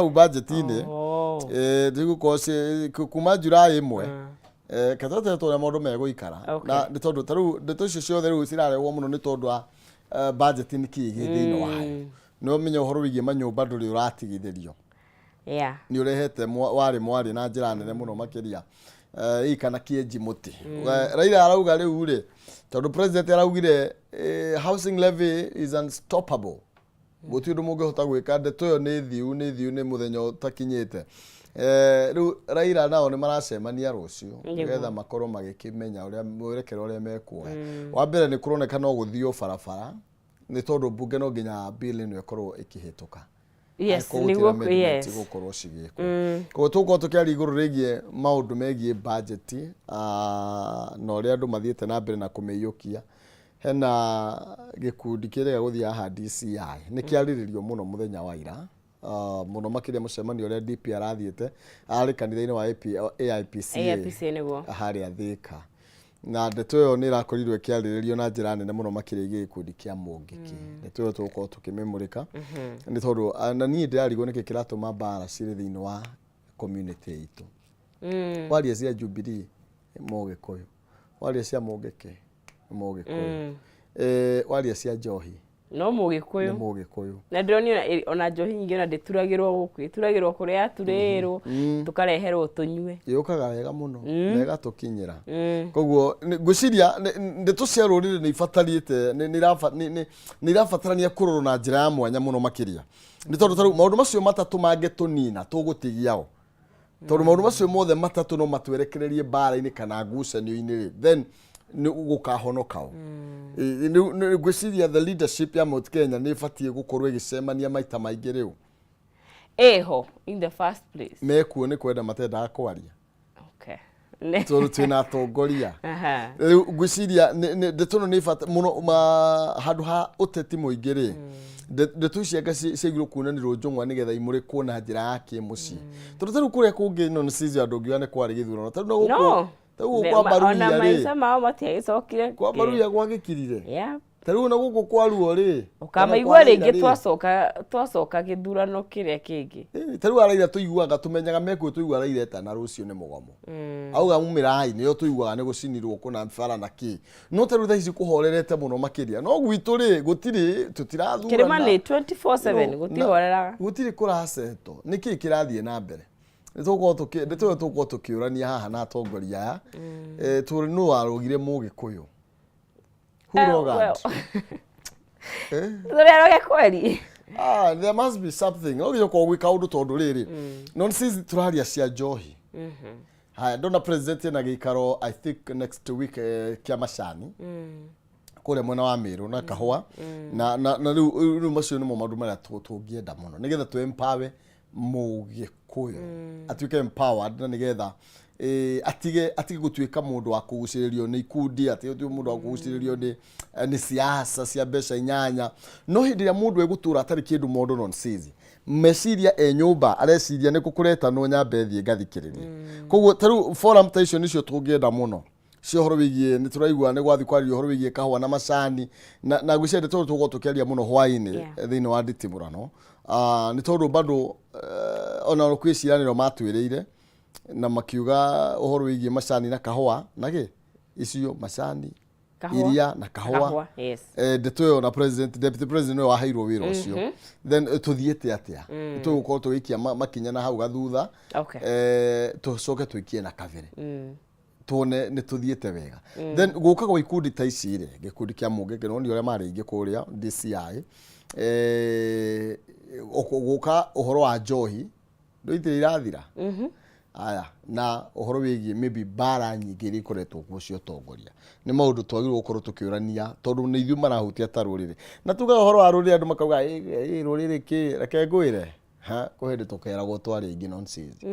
Hau budget-inĩ. Oh. Tũgũkorwo kuma July 1, ketwetete ũrĩa maũndũ megũikara. Na nĩ tondũ ta rĩu ndeto icio ciothe rĩu cirarehwo mũno nĩ tondũ wa budget nĩ kĩĩ gĩ thĩinĩ wayo. Nĩ ũmenya ũhoro wĩgiĩ manyũmba ndũrĩ ũratigithĩrio. Nĩ ũrehete warĩ mwarĩ na njĩra nene mũno makĩria, ĩ kana kĩenji mũtĩ. Raila arauga rĩu rĩ, tondũ president araugire housing levy is unstoppable, gũtirĩ ũndũ mũngĩhota gwĩka, ndeto ĩyo nĩ thiu, nĩ thiu, nĩ mũthenya ũtakinyĩte. Rĩu Raila nao nĩ maracemania rũciũ nĩgetha makorwo magĩkĩmenya ũrĩa mwerekero ũrĩa mekuoya. Wa mbere nĩ kũroneka no gũthiĩ barabara nĩ tondũ mbunge no nginya bill ĩno ĩkorwo ĩkĩhĩtũka. Angĩkorwo gũtirĩ amendment gũkorwo cigĩkwo. Koguo tũgũkorwo tũkĩaria igũrũ rĩgiĩ maũndũ megiĩ budget, na ũrĩa andũ mathiĩte na mbere na kũmĩiyũkia. Hena gĩkundi kĩrĩa gũthiĩ haha DCI nĩ kĩarĩrĩrio mũno mũthenya wa ira, mũno makĩria mũcemanio ũrĩa DP arathiĩte arĩ kanitha-inĩ wa AP, AIPCA. AIPCA nĩguo. Harĩa Thĩka, na ndeto ĩyo nĩ ĩrakorirwo ĩkĩarĩrĩrio na njĩra nene mũno makĩria ĩgiĩ gĩkundi kĩa Mũngĩkĩ. Ndeto ĩyo tũgũkorwo tũkĩmĩmũrĩka nĩ tondũ na niĩ ndĩrarigwo nĩkĩ kĩratũma mbara cirĩ thĩinĩ wa community itũ. Waria cia Jubilee nĩ Mũgĩkũyũ, waria cia Mũngĩkĩ nĩ Mũgĩkũyũ, waria cia njohi no nĩ Mũgĩkũyũ. Mũgĩkũyũ. Na ndĩronire ona njohi nyingĩ ona ndĩturagĩrwo gũkũ, ĩturagĩrwo kũrĩa yaturĩrwo, tũkareherwo tũnyue. Yũkaga wega mũno na ĩgatũkinyĩra. Koguo ngwĩciria ndeto cia rũrĩrĩ nĩ ibatarĩte, nĩ irabatarania kũrorwo na njĩra ya mwanya mũno makĩria, nĩ tondũ tarĩu maũndũ macio matatũ mangĩtũnina tũgũtigia o, tondũ maũndũ macio mothe matatũ no matwerekererie mbara-inĩ kana ngucanio-inĩ rĩ, then nĩ gũkahonoka o. Ngwĩciria the leadership ya Mount Kenya nĩ ĩbatiĩ gũkorwo ĩgĩcemania maita maingĩ rĩu. Ĩho in the first place. Mekuo nĩ kwenda matendaga kwaria. Tondũ twĩna atongoria. Rĩu ngwĩciria ndeto ĩno nĩ bata mũno handũ ha ũteti mũingĩ rĩ, ndeto ici anga ciagĩrĩirwo kuonanĩrwo njũng'wa nĩgetha imũrĩkwo na njĩra ya kĩmũciĩ, tondũ ta rĩu kũrĩa kũngĩ no nĩ cicio andũ ũngiuga nĩ kwarĩ gĩthurano, ta rĩu no gũkũ No. ta rĩu gũkũ kwa Ona Baruya rĩ, maica mao matiagĩcokire. Kwa Baruya gwagĩkirire. Ta rĩu na gũkũ kwa Ruo rĩ, kana kwa Ũkamaigua Raila rĩngĩ rĩ, twacoka gĩthurano kĩrĩa kĩngĩ. Ta rĩu Raila tũiguaga, tũmenyaga mekuo, tũigua Raila etana rũciũ nĩ mũgomo, auga mumĩrai, nĩyo tũiguaga nĩ gũcinirwo kũna bara na kĩ, no ta rĩu thaa ici kũhorerete mũno makĩria, no gwitũ rĩ gũtirĩ, tũtirathurana. Kĩrĩma nĩ 24/7. No, Gũtihoreraga. Gũtirĩ kũracetwo, nĩ kĩĩ kĩrathiĩ na mbere? Nĩ tũgũkorwo tũkĩũrania haha na atongoria aya. Tũrĩ nũ warũgire Mũgĩkũyũ? Who rogad? Well. Tũrĩ aroge kweri. Ah, there must be something, no nginya ũkorwo gwĩ kaũndũ, tondũ rĩrĩ no since tũraria cia njohi, haya ndona president ena gĩikaro, I think next week, kĩa macani kũrĩa mwena wa Meru na kahũa, na rĩu macio nĩmo maũndũ marĩa tũngĩenda mũno nĩgetha tũ empower Mũgĩkũyũ atuĩke empowered, na nĩgetha atige gũtuĩka mũndũ wa kũgucĩrĩrio nĩ ikundi, atige gũtuĩka mũndũ wa kũgucĩrĩrio nĩ siasa cia mbeca inyanya. No hĩndĩ ĩrĩa mũndũ egũtũra atarĩ kĩndũ mondo nonsense meciria, e nyũmba areciria nĩ kũretanwo nyambe thiĩ ngathikĩrĩrie. Koguo ta rĩu forum ta icio nĩcio tũngĩenda mũno cia ũhoro wĩgiĩ, nĩ tũraigua nĩ gwathi kwaria ũhoro wĩgiĩ kahũa na macani, na ngwĩciria nĩ tondũ tũgũkorwo tũkĩaria mũno hwaĩ-inĩ thĩinĩ wa nditimũrano. Ah, nĩ tondũ bado ona kwĩ ciĩranĩro matwĩrĩire na makiuga ũhoro wĩgiĩ macani na kahũa na gĩ icio macani, Kahũa. Iria na kahũa. Kahũa, yes. Ndeto ĩyo na president, deputy president nĩwe waheirwo wĩra ũcio, then tũthiĩte atĩa? Tũgũkorwo tũgĩikia makinya na hau gathutha, tũcoke tũikie na kabere, tuone nĩ tũthiĩte wega. Then gũka gwa ikundi ta ici rĩ, gĩkundi kĩa Mũngĩkĩ no nĩ ũrĩa marĩ aingĩ kũrĩa DCI, gũka ũhoro wa njohi ndũitire irathira aya, na ũhoro wĩgiĩ maybe mbara nyingĩ iria ikoretwo kuo cia ũtongoria, nĩ maũndũ twagĩrĩirwo gũkorwo tũkĩũrania, tondũ nĩ ithuĩ marahutia ta rũrĩrĩ. Na tugaga ũhoro wa rũrĩrĩ, andũ makauga, "Ĩ, ĩ, rũrĩrĩ kĩ?" Reke ngwĩre, ha kwĩ hĩndĩ tũkeragwo twarĩ aingĩ nonsense.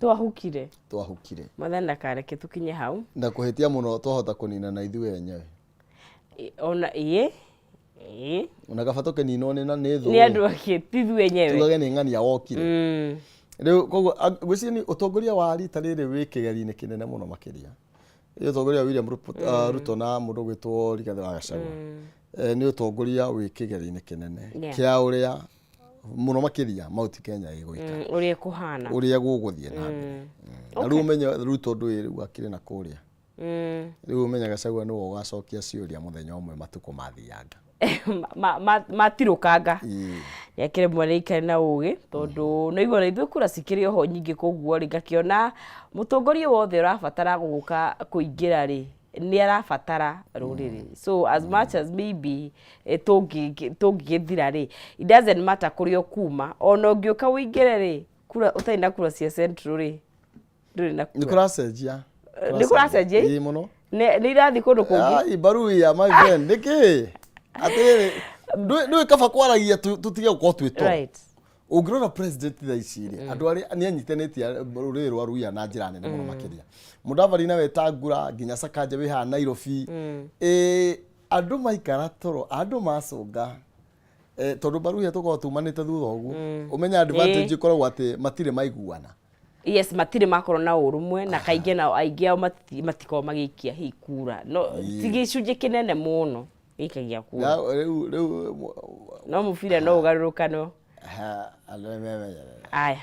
Twahukire. Twahukire. Mwathani ndakareke tũkinye hau. Na kũhĩtia mũno twahota kũnina na ithuĩ enyewe. Ona ĩĩ. Ona kaba tũkĩninwo nĩ na nĩ thũ. Nĩ andũ angĩ, ti ithuĩ enyewe. Tugage nĩ ng'ania wokire. Rĩu koguo ngwĩciria nĩ ũtongoria wa rita rĩrĩ wĩ kĩgeri-inĩ kĩnene mũno makĩria. Nĩ ũtongoria wa William Ruto na mũndũ ũgwĩtwo Rigathĩ wa Gachagua. Nĩ ũtongoria wĩ kĩgeri-inĩ kĩnene kĩa ũrĩa Mũno makĩria Mount Kenya ĩgũikara. Ũrĩa ĩkũhana. Ũrĩa gũgũthiĩ na mbere. Na rĩu ũmenye Ruto ndũĩ rĩu akĩrĩ na kũrĩa. Rĩu ũmenye Gachagua nĩwe ũgacokia ciũria mũthenya ũmwe matukũ mathianga. Matirũkanga. Ĩĩ. Nĩakĩrĩ mwana ikare na ũgĩ tondũ nĩ igua na ithuĩ kura cikĩrĩ oho nyingĩ, koguo rĩ ngakĩona mũtongoria wothe ũrabatara gũka kũingĩra rĩ, nĩ arabatara rũrĩrĩ. So as much as maybe tũngĩgĩthira rĩ, it doesn't matter kũrĩa ũkuma, ona ũngĩũka ũingĩre rĩ, kura ũtarĩ na kura cia Central rĩ, ndũrĩ na Nĩ kura. kũracenjia. Nĩ kũracenjia? Ĩĩ, mũno. Nĩ irathiĩ kũndũ kũngĩ. Ai, Baruya, my friend, nĩkĩ atĩrĩrĩ, ndũĩ kaba kwaragia tũtige gũkorwo twĩ toro. Ũngĩrora president thaa ici rĩ, andũ arĩa nĩ anyitanĩtie rũrĩrĩ rwa Ruya na njĩra nene mũno makĩria, Mudavadi na Wetangula nginya Sakaja wĩ haha Nairobi. Andũ maikara toro, andũ macũnga, tondũ Baruya tũkoragwo tumanĩte thutha ũguo, ũmenya advantage ĩkoragwo atĩ matirĩ maiguana. Yes, matirĩ makorwo na ũrũmwe, na kaingĩ nao aingĩ ao matikoragwo magĩikia hihi kura, no ti gĩcunjĩ kĩnene mũno gĩikagia kura. Rĩu No mũbira no ũgarũrũkano. Ha, andũ nĩ memenyerere. Aya,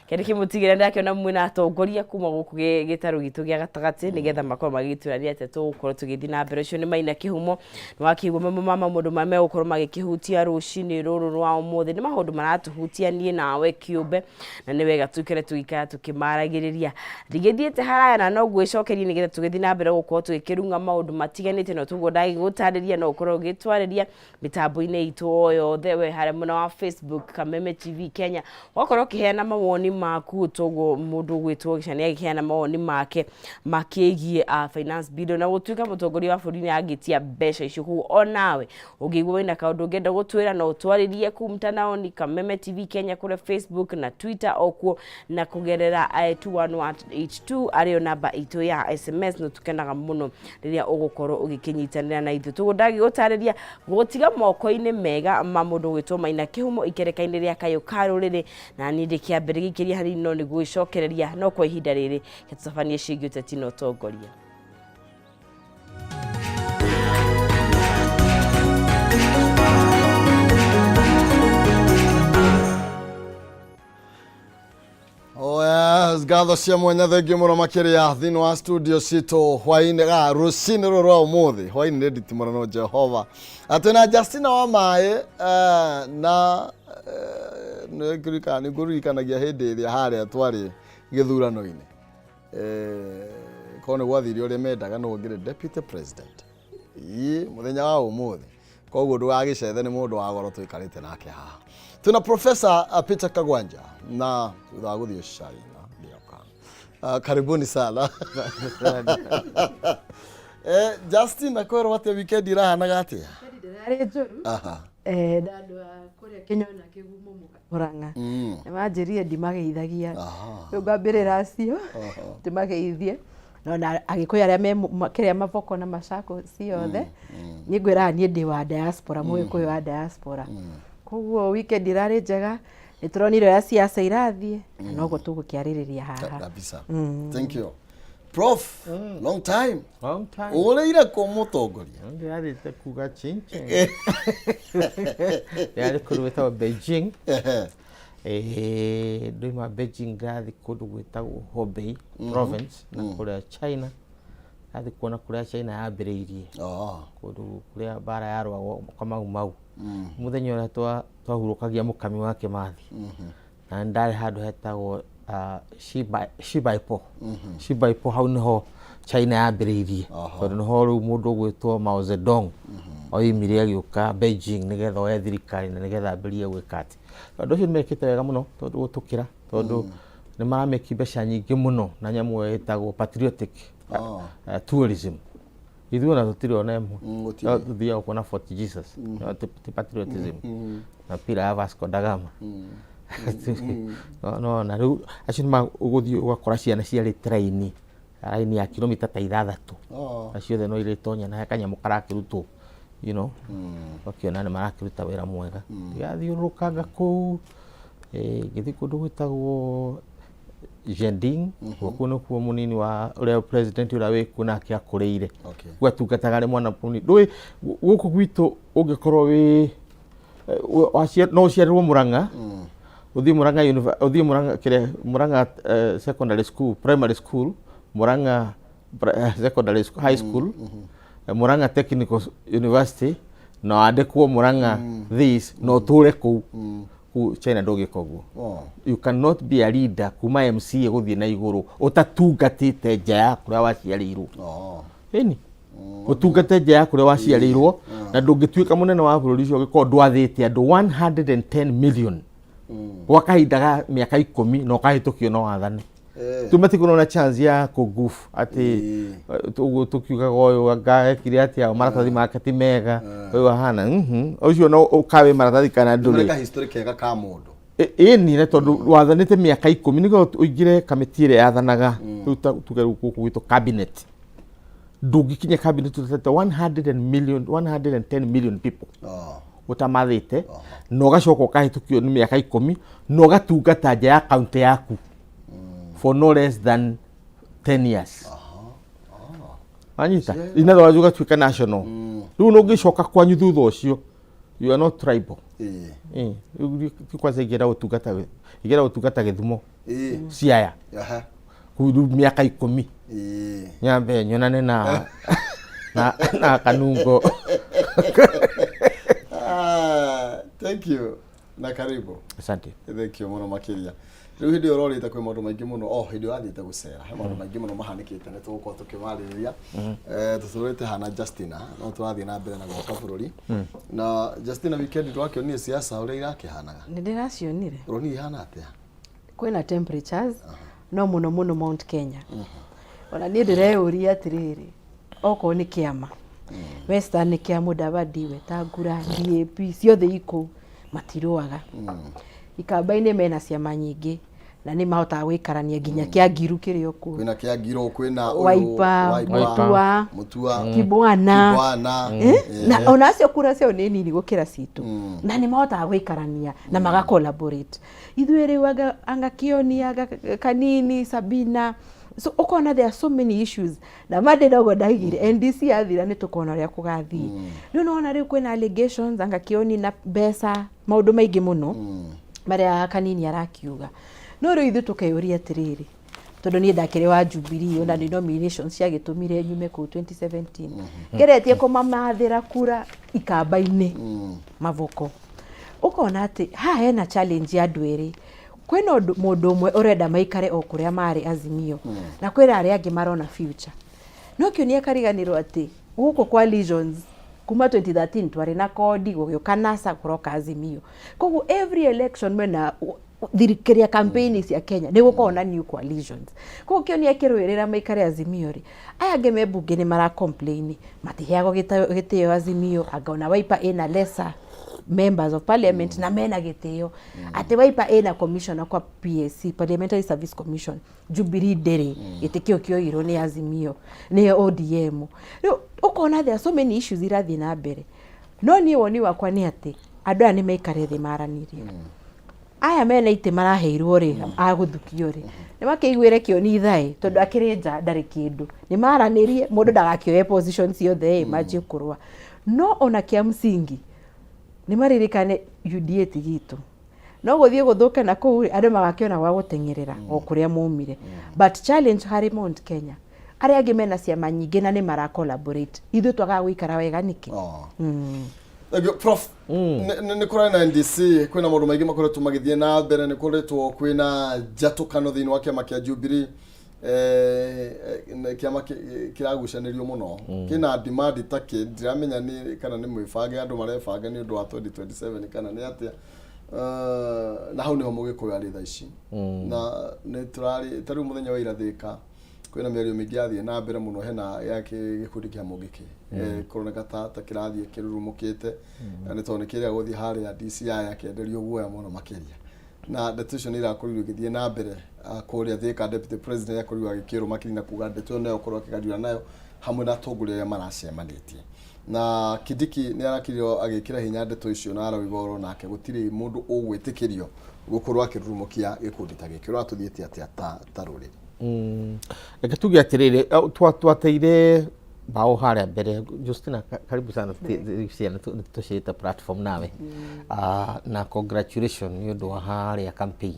kĩndũ kĩmũtigĩra, ndakĩona mwĩna atongoria kuma gũkũ gĩtarũ gitũ gĩa gatagatĩ nĩgetha makorwo magĩgĩtwĩra nĩ atĩa tũgũkorwo tũgĩthiĩ na mbere. Ũcio nĩ Maina Kĩhumo, nĩ wakĩigua mamwe ma maũndũ marĩa megũkorwo magĩkĩhutia rũcinĩ rũrũ rwa ũmũthĩ. Nĩ maũndũ maratũhutia niĩ nawe kĩũmbe, na nĩ wega tũikare tũgĩikara tũkĩmaragĩrĩria. Ndigĩthiĩte haraya na no ngwĩcokeria nĩgetha tũgĩthiĩ na mbere gũkorwo tũgĩkĩrung'a maũndũ matiganĩte, no tũguo ndagĩgũtarĩria, no ũkorwo ũgĩtwarĩria mĩtambo-inĩ itũ o yothe, we harĩa mwena wa Facebook, Kameme TV Kenya, wakorwo ũkĩheana mawoni maku toguo mũndũ ũgwĩtwo Gĩca nĩ agĩkĩheana mawoni make makĩgiĩ finance bill, na gũtuĩka mũtongoria wa bũrũri nĩ angĩtia mbeca icio. Koguo onawe ũngĩigua wĩna kaũndũ ũngĩenda gũtwĩra, no ũtwarĩrie kũu mtandaoni, Kameme TV Kenya kũrĩa Facebook na Twitter okuo, na kũgerera 21182 arĩyo namba itũ ya SMS. No tũkenaga mũno rĩrĩa ũgũkorwo ũgĩkĩnyitanĩra na ithuĩ. Tũguo ndagĩgũtarĩria, gũtiga moko-inĩ mega ma mũndũ ũgwĩtwo Maina Kĩhumo ikereka-inĩ rĩa Kayũ ka Rũrĩrĩ, na niĩ ndĩkĩambĩrĩria gĩikĩria hanini no nĩgũgĩcokereria, no kwa ihinda rĩrĩ tũtabanie ciĩgiĩ ũteti na ũtongoria. Oh yes, ngatho cia mwanya, thengiũ mũno makĩria thĩinĩ wa studio citũ hwainĩ ga rũcinĩ rũrũ rwa ũmũthĩ. Hwainĩ nĩ nditimũrano Jehova atĩ na Justina wa maĩ, na nĩ ngũririkanagia hĩndĩ ĩrĩa harĩa twarĩ gĩthurano-inĩ, korwo nĩ gwathire ũrĩa mendaga, nũ ũngĩrĩ deputy president ii mũthenya wa ũmũthĩ. Koguo ndũgagĩcethe, nĩ mũndũ wa goro tũikarĩte nake haha. Twĩna Professor Peter Kagwanja na thutha wa gũthiĩ China ndĩoka. Karibuni sana. Justin, akwĩrwo atĩa? Weekend irahanaga atĩa? Ndĩrarĩ njũru. Na andũ a kũrĩa Kĩnyona Kĩgumo Mũrang'a nĩ manjĩrire ndimageithagia. Rĩu ngambĩrĩra acio ndĩmageithie, no na Agĩkũyũ arĩa me kĩrĩa Mavoko na Machakos ciothe. Niĩ ngwĩraga niĩ ndĩ wa diaspora, Mũgĩkũyũ wa diaspora. Koguo weekend ĩrarĩ njega, nĩ tũronire ũrĩa siasa irathiĩ na noguo tũgũkĩarĩrĩria haha. Kabisa. Thank you, Prof. Long time. Long time. Ũrĩire kũ, mũtongoria? Ndĩrathiĩte kuga chinchin. Ndĩrathiĩ kũndũ gwĩtagwo Beijing. Ndoima Beijing ndĩrathiĩ kũndũ gwĩtagwo Hubei province na kũrĩa China. Ndathiĩ kuona kũrĩa China yambĩrĩirie. Kũndũ kũrĩa mbara yarũagwo kwa Mau Mau. Mũthenya ũrĩa twahurũkagia mũkami wa Kĩmathi. Na nĩ ndarĩ handũ hetagwo Shibaipo. Shibaipo hau nĩho China yambĩrĩirie. Tondũ nĩho rĩu mũndũ ũgwĩtwo Mao Zedong oimire agĩũka Beijing nĩgetha oe thirikari na nĩgetha ambĩrĩrie gwĩka atĩ. Andũ acio nĩmekĩte wega mũno tondũ gũtũkĩra, tondũ nĩ maramĩki mbeca nyingĩ mũno na nyamũ ĩyo ĩtagwo patriotic tourism. Ithuĩ ona tũtirĩ ona ĩmwe. Gũtirĩ. No tũthiaga kuona Fort Jesus. No ti patriotism. Na pira ya Vasco da Gama. No na rĩu acio nĩ ũgũthiĩ ũgakora ciana ciarĩte raini, raini ya kilomita ta 6. Na ciothe no irĩtonya na he kanyamũ karakĩrutwo, ũgakĩona nĩ marakĩruta wĩra mwega. Ndĩrathiũrũrũkanga kũu, ngĩthiĩ kũndũ gwĩtagwo Zhending, kũu nĩkuo mũnini wa ũrĩa president ũrĩa wĩkuo nake akũrĩire. Kuo atungataga arĩ mwana mũnini. Ndũĩ gũkũ gwitũ ũngĩkorwo wĩ No ũciarĩrwo Murang'a, ũthiĩ Murang'a ũthiĩ Murang'a kĩrĩa Murang'a secondary school, primary school, Murang'a secondary school, high school, Murang'a Technical University, na wandĩkwo Murang'a this, na ũtũre kũu. Kũu China ndũngĩka ũguo. You cannot be a leader kuma MCA gũthiĩ na igũrũ ũtatungatĩte nja ya kũrĩa waciarĩirwo. Ĩni ũtungate nja ya kũrĩa waciarĩirwo, na ndũngĩtuĩka mũnene wa bũrũri ũcio ũngĩkorwo ndwathĩte andũ 110 million gwa kahinda ga mĩaka 10 na ũkahĩtũkio no wathane. Tu matikũrwo na chance ya kũgoof atĩ ũguo tũkiugaga ũyũ anga ekire atĩa, maratathi make ti mega, ũyũ ahana ũcio no ũkawe maratathi kana ndũrĩ. Nĩ history kega ka mũndũ. Ĩni, na tondũ wathanĩte mĩaka 10 nĩguo ũingĩre kamĩtĩ ĩrĩa yathanaga, rĩu ta tuge rĩu gũkũ gwitũ cabinet, ndũngĩkinya cabinet ũtatete 100 and million 110 million people ũtamathĩte, na ũgacoka ũkahĩtũkio nĩ mĩaka 10 na ũgatungata nja ya kaunti yaku for no less than 10 years. Wanyita? In other words, ũgatuĩka national. Rĩu no ũngĩcoka kwanyu thutha ũcio, you are not tribal. Rĩu ti kwanza ingĩra ũtungata, ingĩra ũtungata Gĩthumo, Siaya, kũu rĩu mĩaka 10, nyambe nyonane na Kanungo. Ah, thank you na karibu. Asante. Thank you mũno makĩria. Rĩu hĩndĩ ĩyo ũrorĩte kwĩ maũndũ maingĩ mũno, o hĩndĩ ĩyo ũrathiĩte gũcera he maũndũ maingĩ mũno mahanĩkĩte, nĩ tũgũkorwo tũkĩmarĩrĩria. Tũtũrĩte hana Justina, no tũrathiĩ na mbere na gwaka bũrũri na Justina. Weekend twakĩonire siasa ũrĩa irakĩhanaga. Nĩ ndĩracionire. Ũronire ihana atĩa? Kwĩna temperatures, no mũno mũno Mount Kenya. Ona niĩ ndĩreyũria atĩrĩrĩ, okorwo nĩ kĩama Western nĩ kĩa Mudavadi, Wetangula, DAP, ciothe ikũu matirũaga. Ikamba-inĩ mena ciama nyingĩ na nĩ mahotaga gũikarania, nginya kĩa Ngiru kĩrĩ o kũu. Kwĩna kĩa Ngiro, kwĩna ũyũ, Wiper, Wiper, Mutua, Mutua, Kibwana. Kibwana. Na ona acio kura ciao nĩ nini gũkĩra citũ, na nĩ mahotaga gũikarania na maga collaborate. Ithuĩ rĩu anga Kioni, anga Kanini, Sabina, so ũkona there are so many issues. Na Monday noguo ndaigire NDC yathira, nĩ tũkona ũrĩa kũgathiĩ. Rĩu nĩwona rĩu kwĩna allegations anga Kioni na mbeca, maũndũ maingĩ mũno marĩa Kanini arakiuga. No rĩu ithuĩ tũkeyũria atĩrĩrĩ, tondũ niĩ ndakĩrĩ wa Jubilee, ona nĩ nominations ciagĩtũmire nyume kũu 2017, ngeretie kũmamathĩra kura Ikamba-inĩ mavoko, ũkona atĩ haha hena challenge ya andũ erĩ. Kwĩna mũndũ ũmwe ũrenda maikare o kũrĩa marĩ Azimio, na kwĩna arĩa angĩ marona future. No kĩo akariganĩrwo atĩ gũkũ coalitions kuma 2013 twarĩ na CORD, gũgĩũka NASA, kũroka Azimio. Koguo every election mena thirikari campaign cia Kenya nĩ gũkoragwo na new coalitions. Koguo kĩo nĩ akĩrũĩrĩra maikare Azimio rĩ, aya angĩ me mbunge nĩ mara complain matiheagwo gĩtĩo Azimio, anga ona Wiper ĩna lesser members of parliament na mena gĩtĩo, atĩ Wiper ĩna commissioner kwa PSC, Parliamentary Service Commission, Jubilee ndĩrĩ. Gĩtĩ kĩu kĩoirwo nĩ Azimio, nĩ ODM. Rĩu ũkona there are so many issues irathiĩ na mbere. No niĩ woni wakwa nĩ atĩ andũ aya nĩ maikare thĩ maranĩrie. Aya mena itĩ maraheirwo rĩ, agũthukio rĩ, nĩ makĩiguĩre Kĩoni thaĩ, tondũ akĩrĩ nja ndarĩ kĩndũ. Nĩ maranĩrie, mũndũ ndagakĩoe position ciothe ĩ manjie kũrũa. No ona kĩa msingi nĩ maririkane UDA ti gitũ, no gũthiĩ gũthũke na kũu rĩ, andũ magakĩona gwa gũteng'erera o kũrĩa maumire. But challenge harĩ Mount Kenya, arĩa angĩ mena ciama nyingĩ na nĩ mara collaborate, ithuĩ twagaga gũikara wega nĩkĩ? Oh. Thank you. Prof, nĩ kũrarĩ na NDC, kwĩna maũndũ maingĩ makoretwo magĩthiĩ na mbere, nĩ kũretwo kwĩna njatũkano thĩinĩ wa kĩama kĩa Jubilee. Kĩama kĩragucanĩrio mũno, kĩna demand ta kĩ ndiramenya nĩ kana nĩ mwĩbange, andũ marebanga nĩ ũndũ wa 2027 kana nĩ atĩa. Na hau nĩho Mũgĩkũyũ arĩ thaa ici, na nĩ tũrarĩ ta rĩu mũthenya wa irathĩka, kwĩna mĩario mĩingĩ yathiĩ na mbere mũno, hena ya gĩkundi kĩa Mũngĩkĩ kũroneka ta kĩrathiĩ kĩrurumũkĩte, na nĩ tondũ nĩ kĩrĩa gũthiĩ harĩa DCI akĩenderio guoya mũno makĩria, na ndeto icio nĩ irakorirwo igĩthiĩ na mbere. Kũrĩa Thika deputy president akorirwo agĩkĩrwo makĩria na kuga ndeto ĩyo nayo ũkorwo akĩgariũra nayo hamwe na atongoria arĩa maracemanĩtie na Kindiki. Nĩ arakirio agĩkĩra hinya ndeto icio na arauga oro nake gũtirĩ mũndũ ũgwĩtĩkĩrio gũkorwo akĩrurumũkia gĩkundi ta gĩkĩ. Ũratũthiĩte atĩa ta rũrĩrĩ? Reke tuge atĩrĩrĩ, twateire Mbaũ harĩa mbere. Justina, karibu sana. Ciana tũcĩte platform nawe. Ah, na congratulation nĩ ũndũ wa harĩa campaign.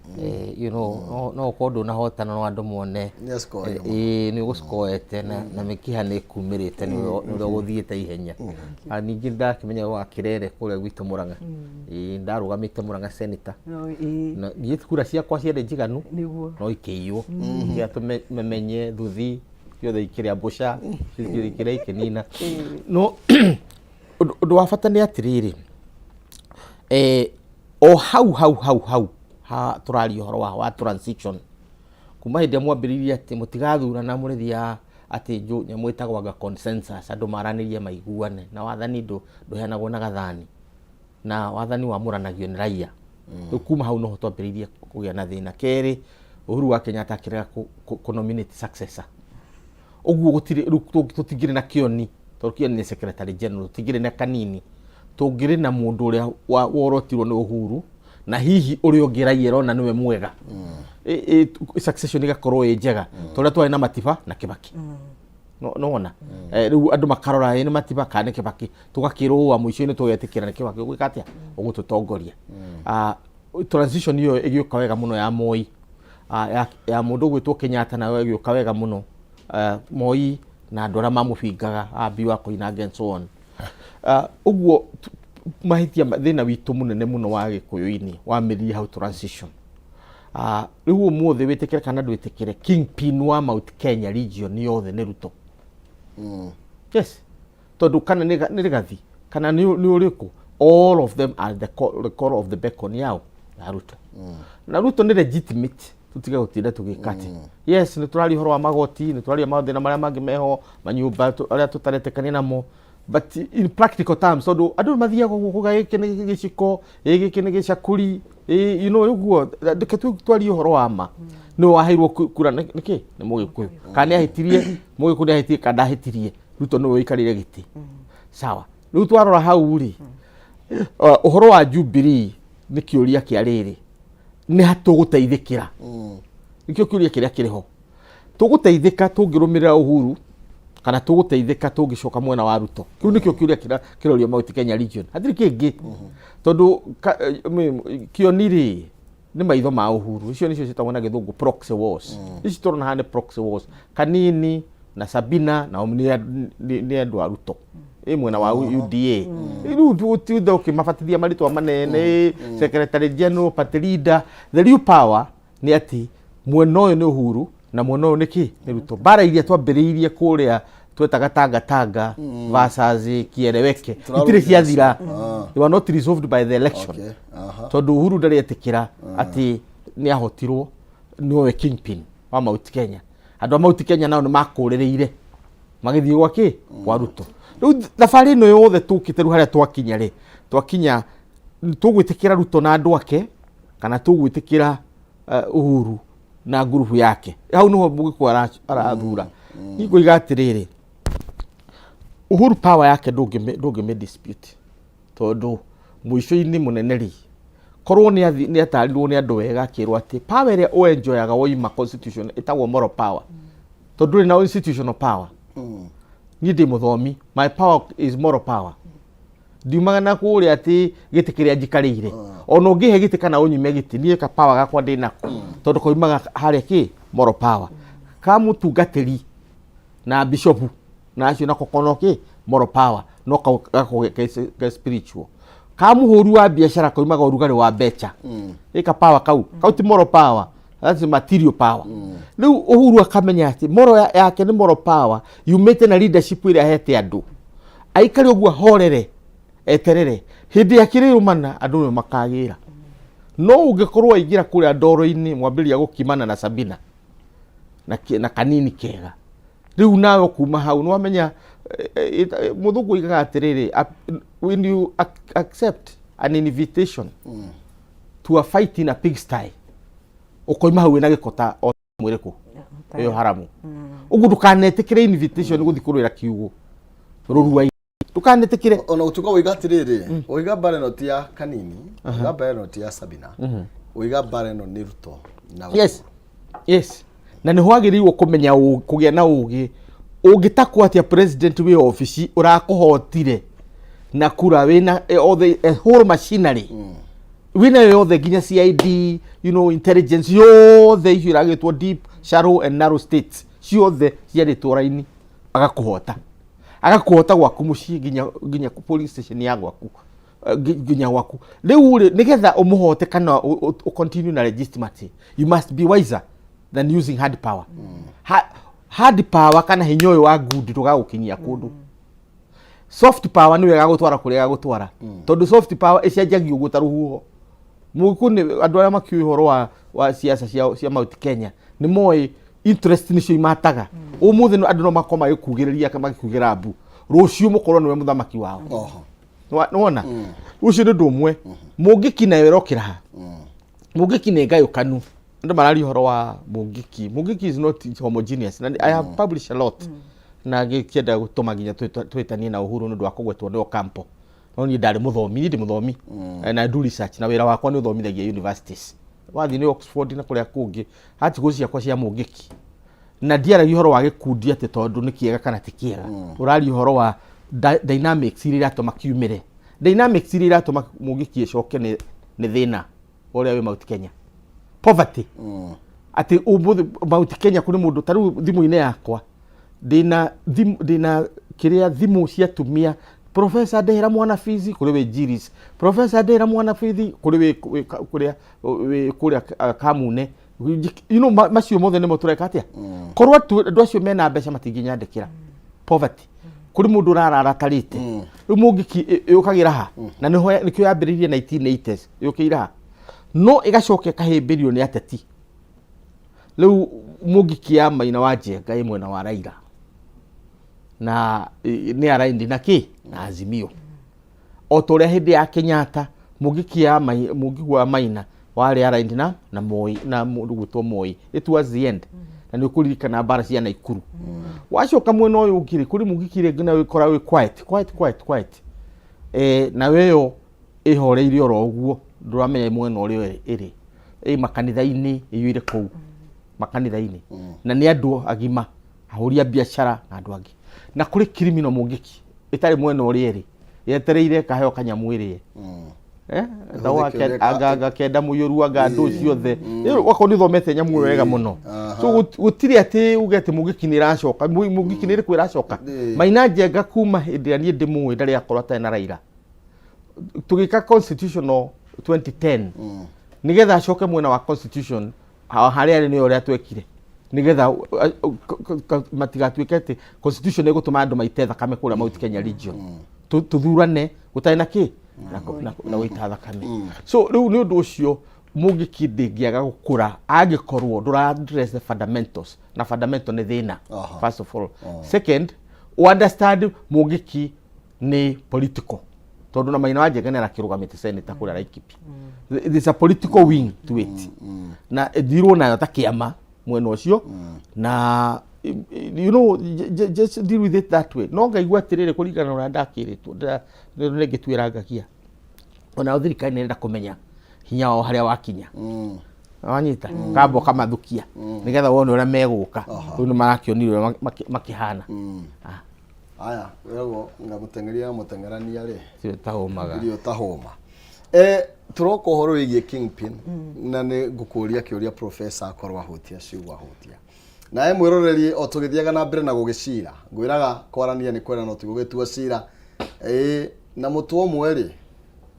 No ũkorwo ndũnahotana, no andũ mone Nĩ acikoete. Ĩĩ, nĩ ũgũcikoete na mĩkiha nĩ ĩkumĩrĩte nĩ ũrĩa ũgũthiĩte ihenya. Ah, ningĩ ndakĩmenya gwa Kĩrere kũrĩa gwitũ Mũrang'a. Ĩĩ, ndarũgamĩte Mũrang'a senator. No, ĩĩ. Na niĩ kura ciakwa ciarĩ njiganu, no ikĩiywo. Ikĩya tũmemenye thuthi ciothe, ikĩrĩa mbũca ciothe, ikĩrĩa ikĩnina. No ũndũ wa bata nĩ atĩrĩrĩ, o hau hau hau hau ha tũraria ũhoro wa transition kuma hĩndĩ ĩrĩa mwambĩrĩirie atĩ mũtigathurana, mũrĩthiaga atĩ nyamũ ĩtagwo anga consensus, andũ maranĩrie maiguane, na wathani ndũheanagwo na gathani, na wathani wamũranagio nĩ raia. Rĩu kuma hau noho twambĩrĩirie kũgĩa na thĩna. Kerĩ, Uhuru wa Kenyatta akĩrega kũ nominate successor, ũguo gũtirĩ rĩu tũtingĩrĩ na Kĩoni, tondũ Kĩoni nĩ secretary general. Tũtingĩrĩ na Kanini, tũngĩrĩ na mũndũ ũrĩa worotirwo nĩ Uhuru, na hihi ũrĩa ũngĩ raia ĩrona nĩwe mwega. Succession ĩgakorwo ĩ njega ta ũrĩa twarĩ na Matiba na Kĩbaki. No nona rĩu andũ makarora, ĩ nĩ Matiba kana nĩ Kĩbaki? Tũgakĩrũa, mũico-inĩ tũgetĩkĩra nĩ Kĩbaki ũgwĩka atĩa, ũgũtũtongoria. Ah, transition ĩyo ĩgĩũka wega mũno ya Moi. Ah, ya mũndũ ũgwĩtwo Kenyatta nayo ĩgĩũka wega mũno. Ah, Moi na andũ arĩa mamũbingaga, Abi wa Koinange and so on. Ah, ũguo mahĩtia thĩna witũ mũnene mũno wa gĩkũyũ-inĩ wamĩrire hau transition. Ah, rĩu ũmũthĩ, wĩtĩkĩre kana ndwĩtĩkĩre, kingpin wa Mount Kenya region yothe nĩ Ruto. Yes, tondũ kana nĩ Rigathi kana nĩ ũrĩkũ, all of them are the core of the beacon yao ya Ruto. Na Ruto nĩ legitimate, tutige gũtinda tũgĩka atĩ yes, nĩ tũraria ũhoro wa magoti, nĩ tũraria mathĩna marĩa mangĩ meho manyũmba arĩa tũtaretĩkania namo, but in practical terms, tondũ andũ nĩ mathiaga ũguo kuga gĩkĩ nĩ gĩciko, ĩ gĩkĩ nĩ gĩcakũri, ĩ ũguo. Reke twarie ũhoro wa ma. Nĩwe waheirwo kura nĩkĩ? Nĩ Mũgĩkũyũ. Kana nĩ ahĩtirie Mũgĩkũyũ? Nĩ ahĩtirie kana ndahĩtirie? Ruto nĩwe ũikarĩire gĩtĩ. Sawa, rĩu twarora hau rĩ, ũhoro wa Jubilee nĩ kĩũria kĩa rĩrĩ, nĩ ha tũgũteithĩkĩra? Nĩkĩo kĩũria kĩrĩa kĩrĩ ho. Tũgũteithĩka tũngĩrũmĩrĩra Uhuru kana tũgũteithĩka tũngĩcoka mwena wa Ruto? Kĩu nĩkĩo kĩũria kĩrĩa kĩrorio Mount Kenya region, hatirĩ kĩngĩ, tondũ Kĩoni rĩ, nĩ maitho ma Uhuru. Icio nĩcio ciĩtagwo na gĩthũngũ proxy wars. Ici tũrona haha nĩ proxy wars. Kanini na Sabina nao nĩ andũ a Ruto, ĩ mwena wa UDA. Rĩu tũtinde ũkĩmabatithia marĩtwa manene, secretary general, party leader. The real power nĩ atĩ mwena ũyũ nĩ Uhuru na mwena ũyũ nĩ kĩ? Nĩ Ruto. Mbara iria twambĩrĩirie kũrĩa twetaga Tanga Tanga versus Kieleweke itirĩ ciathira. They were not resolved by the election, tondũ Uhuru ndarĩ etĩkĩra atĩ nĩ ahotirwo, nĩwe kingpin wa Mount Kenya. Andũ a Mount Kenya nao nĩ makũrĩrĩire magĩthiĩ gwa kĩ? Kwa Ruto. Rĩu thabarĩ ĩno yothe tũkĩte, rĩu harĩa twakinya rĩ, twakinya tũgwĩtĩkĩra Ruto na andũ ake kana tũgwĩtĩkĩra Uhuru na ngurubu yake? Hau niho Mũgĩkũyũ arathura. Niĩ ngũiga atĩrĩrĩ, Uhuru power yake ndũngĩmĩ dispute, tondũ mũico-inĩ mũnene rĩ, korwo nĩ atarirwo nĩ andũ wega, akĩrwo atĩ power ĩrĩa ũenjoyaga woima constitution ĩtagwo moral power, tondũ ndũrĩ na institutional power. Niĩ ndĩ mũthomi, my power is moral power. Ndiumaga na kũrĩa atĩ gĩtĩ kĩrĩa njikarĩire, ona ũngĩhe gĩtĩ kana ũnyime gĩtĩ, niĩ ka power gakwa ndĩ nako, tondũ koimaga harĩa kĩ moral power ka mũtungatĩri na bishopu na acio nako kono kĩ moral power, no kau gakorwo ke spiritual. Ka mũhũri wa biacara koimaga ũrugarĩ wa mbeca. Ĩka power kau kau ti moral power, that's material power. Rĩu Uhuru akamenya atĩ moral yake nĩ moral power yumĩte na leadership ĩrĩa ahete andũ. Aikare ũguo, ahorere, eterere hĩndĩ ya kĩrĩrũmana, andũ nĩo makagĩra. No ũngĩkorwo waingĩra kũrĩa ndoro-inĩ, mwambĩrĩria gũkimana na Sabina na Kanini kega, rĩu nawe kuma hau nĩ wamenya mũthũngũ oigaga atĩrĩrĩ, when you accept an invitation to a fight in a pigsty, ũkoima hau wĩna gĩko ta o mwĩrĩkũ ĩyo haramu. Ũguo ndũkanetĩkĩre invitation gũthiĩ kũrũĩra kiugũ rũrua, ndũkanetĩkĩre. Ona gũtuĩka ũiga atĩrĩrĩ, ũiga mbara ĩno ti ya Kanini, ũiga mbara ĩno ti ya Sabina, ũiga mbara ĩno nĩ Ruto na Yes, na nĩ wagĩrĩirwo kũmenya kũgĩa na ũgĩ. Ũngĩtakwo atĩa president wĩ obici ũrakũhotire na kura wĩna othe whole machinery wĩna yo yothe, nginya CID, intelligence yothe icio iragĩtwo deep, shallow and narrow states ciothe ciarĩtwo raini, agakũhota, agakũhota gwaku mũciĩ, nginya police station ya gwaku, nginya gwaku. Rĩu rĩ, nĩgetha ũmũhote kana ũ continue na legitimacy, you must be wiser than using hard power. Hard power kana hinya ũyũ wa ngundi ndũgagũkinyia kũndũ. Soft power nĩwe ĩgagũtwara kũrĩa ĩgagũtwara, tondũ soft power ĩcenjagia ũguo ta rũhuho. Mũgĩkũyũ nĩ andũ arĩa makĩũĩ ũhoro wa siasa cia Mount Kenya nĩ moĩ interest nĩcio imataga. Ũmũthĩ andũ no makorwo magĩkugĩrĩria, magĩkugĩra mbu, rũciũ mũkorwo nĩwe mũthamaki wao. Nĩwona ũcio nĩ ũndũ ũmwe. Mũngĩki nayo ĩrokĩra ha? Mũngĩki nĩ ngayũkanu. Andũ mararia ũhoro wa Mũngĩki. Mũngĩki is not homogeneous na I have published a lot na gĩkĩenda gũtũma nginya twĩtanie na Uhuru nĩ ũndũ wa kũgwetwo nĩ Ocampo, no niĩ ndarĩ mũthomi, niĩ ndĩ mũthomi. Na do research, na wĩra wakwa nĩ ũthomithagia universities, wathiĩ nĩ Oxford na kũrĩa kũngĩ, articles ciakwa cia Mũngĩki, na ndiaragia ũhoro wa gĩkundi atĩ tondũ nĩ kĩega kana ti kĩega. Ũraria ũhoro wa dynamics iria iratũma kiumĩre. Dynamics iria iratũma Mũngĩki ĩcoke nĩ thĩna ũrĩa wĩ Mount Kenya, poverty, atĩ ũmũthĩ Mount Kenya kũrĩ mũndũ ta rĩu thimũ-inĩ yakwa ndĩna ndĩna kĩrĩa thimũ cia atumia: "Professor, ndĩhĩra mwana fees kũrĩ wĩ Jiris. Professor, ndĩhĩra mwana fees kũrĩ wĩ kũrĩa wĩ kũrĩa Kamune." Macio mothe nĩmo tũreka atĩa? Korwo andũ acio mena mbeca matingĩnyandĩkĩra. Poverty, kũrĩ mũndũ ũrarara atarĩte. Rĩu Mũngĩki yũkagĩra ha? Na nĩho nĩkĩo yambĩrĩirie 1980s, yũkĩire ha, no ĩgacoka ĩkahĩmbĩrio nĩ ateti. Rĩu Mũngĩki ya Maina wa Njenga ĩ mwena wa Raila na nĩ araindi na kĩ na Azimio, o ta ũrĩa hĩndĩ ya Kenyatta Mũngĩki ya Mũngĩki wa Maina warĩ araindi na Moi na mũndũ gwĩtwo Moi. It was the end, na nĩ ũkũririkana mbara cia Naikuru. Wacoka mwena ũyũ ũngĩ rĩ, kũrĩ Mũngĩki rĩngĩ nayo ĩkoragwo ĩ quiet, quiet, quiet, quiet, nayo ĩyo ĩhoreire oro ũguo, ndũramenya mwena ũrĩa ĩrĩ. Ĩ makanitha-inĩ, ĩiyũire kũu makanitha-inĩ, na nĩ andũ agima, ahũri a biacara na andũ angĩ. Na kũrĩ criminal Mũngĩki ĩtarĩ mwena ũrĩa ĩrĩ, yetereire kaheo kanyamũ ĩrĩe. Etagwo Ĩhũthĩke ũrĩa anga kenda mũiyũru, anga andũ ciothe. Wakorwo nĩ ũthomete nyamũ ĩyo wega mũno. So gũtirĩ atĩ uge atĩ Mũngĩki nĩ ĩracoka. Mũngĩki nĩ ĩrĩkũ ĩracoka? Maina Njenga kuma hĩndĩ ĩrĩa niĩ ndĩmũĩ ndarĩ akorwo atarĩ na Raila. Tũgĩka constitutional 2010 nĩgetha acoke mwena wa constitution harĩa arĩ, nĩyo ũrĩa twekire nĩgetha matigatuĩke atĩ constitution ĩgũtũma andũ maite thakame kũrĩa Mount Kenya region. Tũthurane gũtarĩ na kĩ na gũita thakame. So rĩu nĩ ũndũ ũcio Mũngĩki ndĩngĩaga gũkũra angĩkorwo ndũra address the fundamentals, na fundamental nĩ thĩna. First of all. Second, understand Mũngĩki nĩ political, tondũ na Maina wa Njenga nĩ arakĩrũgamĩte senator kũrĩa Laikipia. There's a political wing to it na ĩthirwo nayo ta kĩama mwena ũcio na just deal with it that way. No ngaigua atĩrĩrĩ, kũringana na ũrĩa ndakĩrĩtwo, nĩngĩtuĩra ngagia onao thirikari nĩ ĩrenda kũmenya hinya wao harĩa wakinya. Wanyita kamba ũkamathukia nĩgetha wone ũrĩa megũka. Rĩu nĩ marakĩonire ũrĩa makĩhana. Ah, Aya wĩragwo ngamũteng'eria na mũteng'erania rĩ cio tahũmaga. Irio tahũma. Tũroka ũhoro wĩgiĩ kingpin na nĩ ngũkũria kĩũria, professor akorwo ahutia ciugo ahutia nawe mwĩroreri o tũgĩthiaga na mbere na gũgĩcira. Ngwĩraga kwarania nĩ kwenda no ti gũgĩtua cira. Ĩ na mũtwe ũmwe rĩ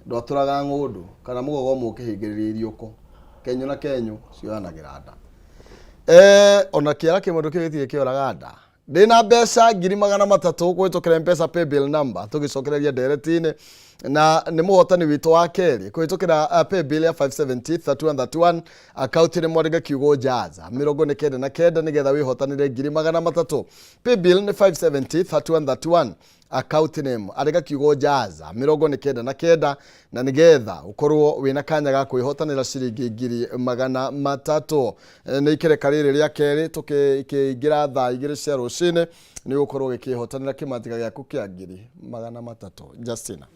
ndwatũraga ng'ũndũ kana mũgogo ũmwe ũkĩhingĩrĩria iriũko. Kenyũ na kenyũ cioyanagĩra nda. Ona kĩara kĩmwe ndũkĩũĩ gĩtirĩ kĩoraga nda. Ndĩna mbeca 300,000 kũhĩtũkĩra Mpesa paybill number. Tũgĩcokereria ndereti-inĩ na nĩ mũhotani witũ wa kerĩ kũhĩtũkĩra paybill ya 570 3131, akaunti nĩ mwandĩke kiugo jaza 99 nĩgetha wĩhotanĩre 300,000. Paybill nĩ 570 3131, account name andĩka kiugo jaza 99 na nĩgetha ũkorwo wĩna kanya ga kwĩhotanĩra ciringi 300,000. Nĩ ikereka rĩrĩ rĩa kerĩ tũkĩingĩra thaa 2 cia rũcinĩ nĩ ũgũkorwo ũgĩkĩhotanĩra kĩmanjĩka gĩaku kĩa 300,000. Justina,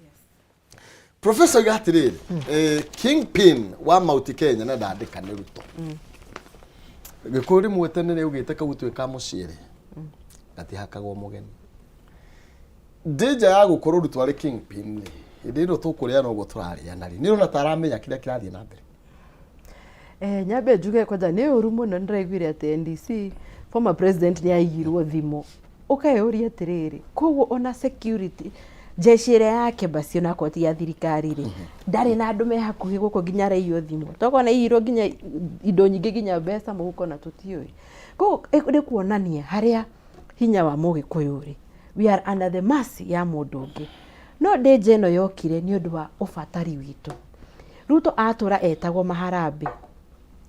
Professor oiga atĩrĩrĩ, kingpin wa Mount Kenya na ndandĩka nĩ Ruto. Gĩkũyũ rĩmwe tene rĩaugĩte kau twĩ ka mũciĩ rĩ. Gatihakagwo mũgeni. Danger ya gũkorwo Ruto arĩ kingpin rĩ, hĩndĩ ĩno tũkũrĩana ũguo tũrarĩana rĩ, nĩ ũrona ta aramenya kĩrĩa kĩrathiĩ na mbere? Eh, nyambe njuge kwanja nĩ ũru mũno nĩndĩraiguire atĩ NDC former president nĩ aiyirwo thimũ ũkeyũria atĩrĩrĩ koguo ona security jeshi ĩrĩa yake basi onakorwo ti ya thirikari rĩ ndarĩ na andũ me hakuhĩ gũkũ nginya araiywo thimũ tokorwo aiyirwo nginya indo nyingĩ nginya mbeca mũhuko na tũtiũĩ koguo nĩ kuonania harĩa hinya wa mũgĩkũyũ rĩ we are under the mercy ya mũndũ ũngĩ no danger ĩno yokire nĩ ũndũ wa ũbatari witũ Ruto atũra etagwo maharambĩ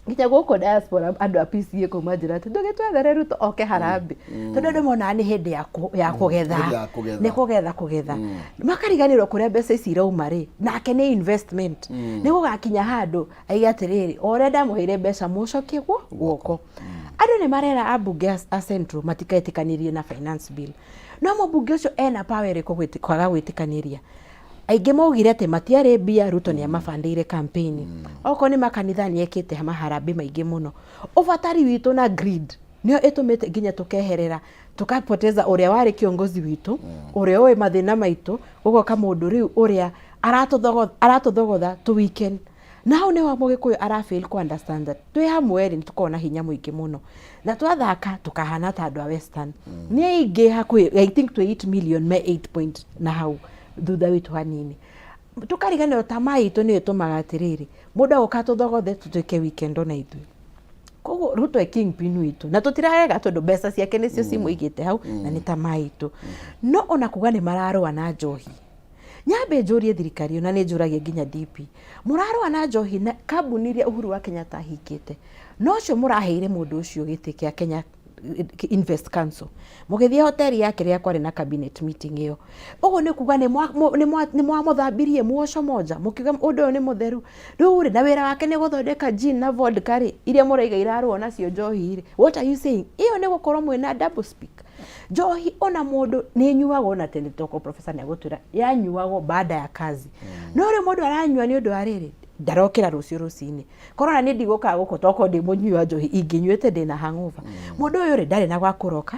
nginya gũkũ diaspora andũ a PCA kũu manjĩra atĩ ndũgĩtwethere Ruto oke harambĩ tondũ andũ monaga nĩ hĩndĩ ya ya kũgetha Hĩndĩ ya kũgetha. nĩ kũgetha kũgetha makariganĩrwo kũrĩa mbeca ici irauma rĩ nake nĩ investment nĩ gũgakinya handũ aige atĩrĩrĩ o ũrĩa ndamũheire mbeca mũcokie guo guoko andũ nĩ marera ambunge a Central matiketĩkanĩrie na finance bill no mũmbunge ũcio ena power ĩrĩkũ kwaga gwĩtĩkanĩria Aingĩ maugire atĩ matiarĩ mbia, Ruto nĩ amabandĩire campaign. Okorwo nĩ makanitha nĩ ekĩte maharambĩ maingĩ mũno. Ũbatari witũ na greed nĩyo ĩtũmĩte nginya tũkeherera tũkapoteza ũrĩa warĩ kiongozi witũ, ũrĩa ũĩ mathĩna maitũ, gũgoka mũndũ rĩu ũrĩa aratũthogotha tũ weaken. Na hau nĩho mũgĩkũyũ ara fail kũ understand that twĩ hamwe rĩ nĩ tũkoragwo na hinya mũingĩ mũno. Na twathaka tũkahana ta andũ a western. Nĩ aingĩ hakuhĩ I think twĩ 8 million me 8 point na hau thutha witũ hanini. Tũkariganĩrwo tamaa itũ nĩyo ĩtũmaga atĩrĩrĩ, mũndũ agoka atũthogothe tũtuĩke weekend ona ithuĩ. Koguo Ruto e kingpin witũ na tũtirarega tondũ mbeca ciake nĩcio cimũigĩte hau na nĩ tamaa itũ. No ona kuga nĩ mararũa na njohi, Nyambe njũrie thirikari ĩyo na nĩ njũragia nginya DP, mũrarũa na njohi na kambuni iria Uhuru wa Kenyatta ahingĩte, no ũcio mũraheire mũndũ ũcio gĩtĩ kĩa Kenya Invest Council, mũgĩthiĩ hoteri yake rĩrĩa kwarĩ na cabinet meeting ĩyo. Ũguo nĩ kuga nĩ mwamũthambirie muosho moja, mũkiuga ũndũ ũyũ nĩ mũtheru. Rĩu rĩ, na wĩra wake nĩ gũthondeka gin na vodka rĩ, iria mũraiga irarũo nacio njohi rĩ, what are you saying? Ĩyo nĩ gũkorwo mwĩna double speak. Njohi ona mũndũ nĩ ĩnyuagwo na tene toko professor nĩ agũtwĩra yanyuagwo baada ya kazi. No rĩu mũndũ aranyua nĩ ũndũ wa rĩrĩ ndarokĩra rũciũ rũcinĩ. Korwo ona niĩ ndigũkaga gũkũ tokorwo ndĩ mũnyui wa njohi ingĩnyuĩte ndĩna hangover. Mũndũ ũyũ rĩ ndarĩ na gwa kũroka.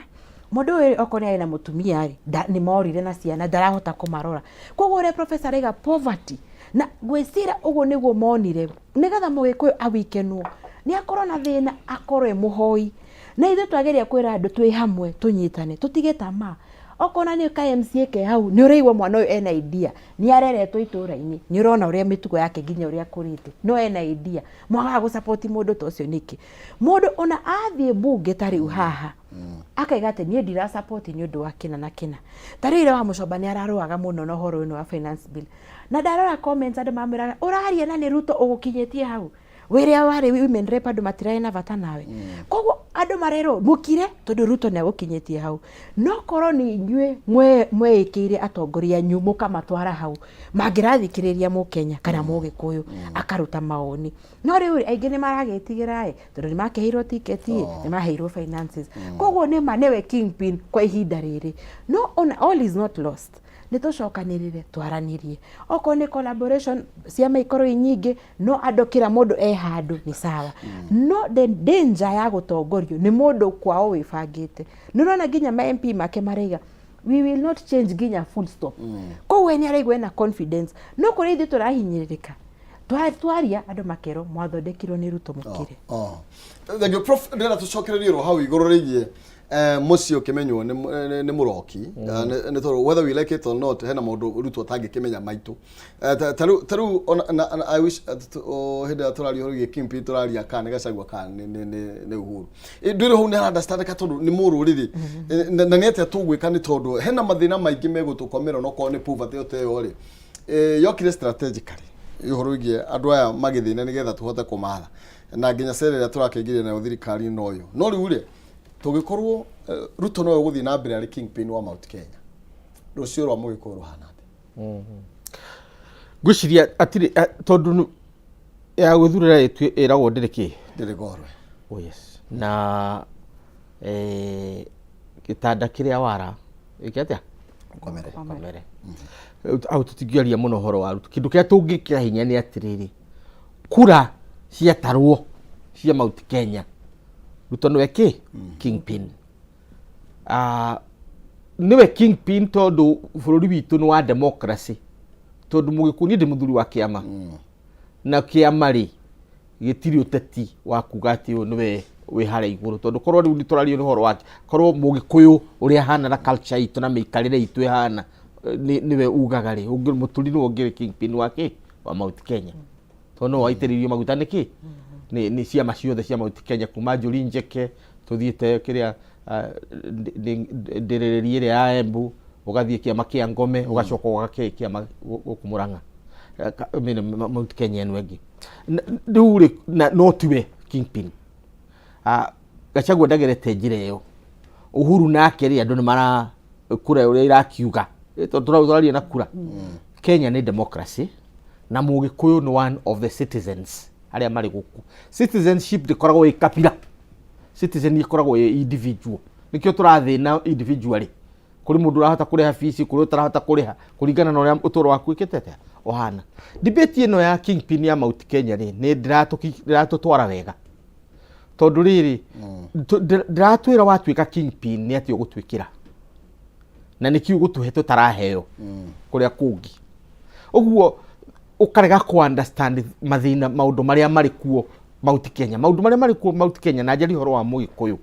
Mũndũ ũyũ rĩ okorwo nĩ arĩ na mũtumia rĩ nĩ morire na ciana ndarahota kũmarora. Koguo ũrĩa professor araiga poverty na ngwĩciria ũguo nĩguo monire nĩgetha mũgĩkũyũ awikenwo nĩ akorwo na thĩna akorwo e mũhoi. Na ithuĩ twageria kwĩra andũ twĩ hamwe tũnyitane tũtige tamaa. Okorwo nĩ ka MCA ke hau nĩ ũraigua mwana ũyũ ena idea, nĩ areretwo itũra-inĩ, nĩ ũrona ũrĩa mĩtugo yake nginya ũrĩa akũrĩte, no ena idea. Mwagaga gũ support mũndũ ta ũcio nĩkĩ? Mũndũ ona athiĩ mbunge ta rĩu haha, akaiga atĩ niĩ ndira support nĩ ũndũ wa kĩna na kĩna. Ta rĩu ira Wamũcomba nĩ ararũaga mũno na ũhoro ũyũ wa finance bill. Na ndarora comments andũ mamwĩraga ũraria na nĩ Ruto ũgũkinyĩtie hau. Wĩrĩa warĩ women rep andũ matirarĩ na bata nawe. Koguo andũ marerwo mũkire tondũ Ruto nĩ agũkinyĩtie hau. No korwo nĩ inyuĩ mweĩkĩire atongoria anyu mũkamatwara hau, mangĩrathikĩrĩria mũkenya kana mũgĩkũyũ akaruta mawoni. No rĩu rĩ, aingĩ nĩ maragĩtigĩra ĩ, tondũ nĩ makĩheirwo tiketi ĩ, nĩ maheirwo finances. Koguo nĩ ma nĩwe kingpin kwa ihinda rĩrĩ. No ona all is not lost. Nĩ tũcokanĩrĩre twaranĩrie. Okorwo nĩ collaboration ciama ikorwo i nyingĩ, no andũ kila mũndũ e handũ nĩ sawa. No the danger ya gũtongorio nĩ mũndũ kwao wĩbangĩte. Nĩ ũrona nginya ma MP make maraiga we will not change nginya full stop. Koguo we nĩ araigua ena confidence. No kũrĩa ithuĩ tũrahinyĩrĩrĩka, twaria andũ makerwo mwathondekirwo nĩ Ruto mũkire. Oh. Thank you Prof. Ndĩrenda tũcokererie ro hau igũrũ rĩgiĩ mũciĩ ũkĩmenywo nĩ mũroki nĩ tondũ whether we like it or not hena maũndũ Ruto atangĩkĩmenya maitũ. Ta rĩu ona I wish hĩndĩ ĩrĩa tũraria ũhoro wĩgiĩ Kingpin tũraria kana nĩ Gachagua kana nĩ Uhuru. Ndwĩrĩ hau nĩ ara understand ka tondũ nĩ mũrũrĩrĩ na nĩ atĩa tũgwĩka nĩ tondũ hena mathĩna maingĩ megũtũkomera onokorwo nĩ poverty ĩyo ta ĩyo rĩ yokire strategically ũhoro wĩgiĩ andũ aya magĩthĩna nĩgetha tũhote kũmatha na nginya cera ĩrĩa tũrakĩingĩria nayo thirikari no ĩyo no rĩu rĩ tũngĩkorwo Ruto nowe ũgũthiĩ na mbere arĩ kingpin wa Mount Kenya rũciũ rwa mũgĩkũyũ rũhana atĩa? Ngwĩciria atirĩ tondũ ya gwĩthurĩra ĩragwo ndĩrĩ kĩ ndĩrĩ gorwe. Oh yes. Na gĩtanda kĩrĩa wara ĩke atĩa? Ũkomere. Ũkomere. Hau tũtingĩaria mũno ũhoro wa Ruto. Kĩndũ kĩrĩa tũngĩkĩra hinya nĩ atĩrĩrĩ, kura ciatarwo cia Mount Kenya, Ruto nĩwe kĩ? Kingpin. Ah, nĩwe kingpin tondũ bũrũri witũ nĩ wa democracy, tondũ Mũgĩkũyũ, niĩ ndĩ mũthuri wa kĩama, na kĩama rĩ gĩtirĩ ũteti wa kuga atĩ ũyũ nĩwe wĩ harĩa igũrũ, tondũ korwo rĩu nĩ tũraria ũhoro wa korwo Mũgĩkũyũ ũrĩa ahana na culture itũ na mĩikarĩre itũ ĩhana nĩwe ugaga rĩ, Mũturi nĩwe ũngĩrĩ kingpin wa kĩ wa Mount Kenya, tondũ nĩwe waitĩrĩirio maguta nĩkĩ nĩ ciama ciothe cia Mount Kenya, kuma Njũri Njeke tũthiĩte kĩrĩa ndĩrĩrĩria ĩrĩa ya Embu, ũgathiĩ kĩama kĩa Ngome, ũgacoka ũgake kĩama gũkũ Mũrang'a, I mean, Mount Kenya ĩno ĩngĩ. Rĩu rĩ no tiwe kingpin. Ah, Gachagua ndagerete njĩra ĩyo. Uhuru nake rĩ, andũ nĩ mara kura ũrĩa irakiuga. Tondũ tũraria na kura. Kenya nĩ democracy na Mũgĩkũyũ nĩ one of the citizens arĩa marĩ gũkũ. Citizenship ndĩkoragwo ĩ kabira, citizen ĩkoragwo ĩ individual. Nĩkĩo tũrathĩna individually. Kũrĩ mũndũ ũrahota kũrĩha fees, kũrĩ ũtarahota kũrĩha, kũringana na ũrĩa ũtũũro waku wĩkĩte atĩa ũhana. Debate ĩno ya kingpin ya Mount Kenya rĩ, nĩ ndĩratũtwara wega, tondũ rĩrĩ ndĩratwĩra watuĩka kingpin nĩ atĩa ũgũtuĩkĩra na nĩkĩ ũgũtũhe tũtaraheo kũrĩa kũngĩ. Ũguo ũkarega kũ understand mathĩna, maũndũ marĩa marĩ kuo Mount Kenya, maũndũ marĩa marĩ kuo Mount Kenya. Na njarie ũhoro wa Mũgĩkũyũ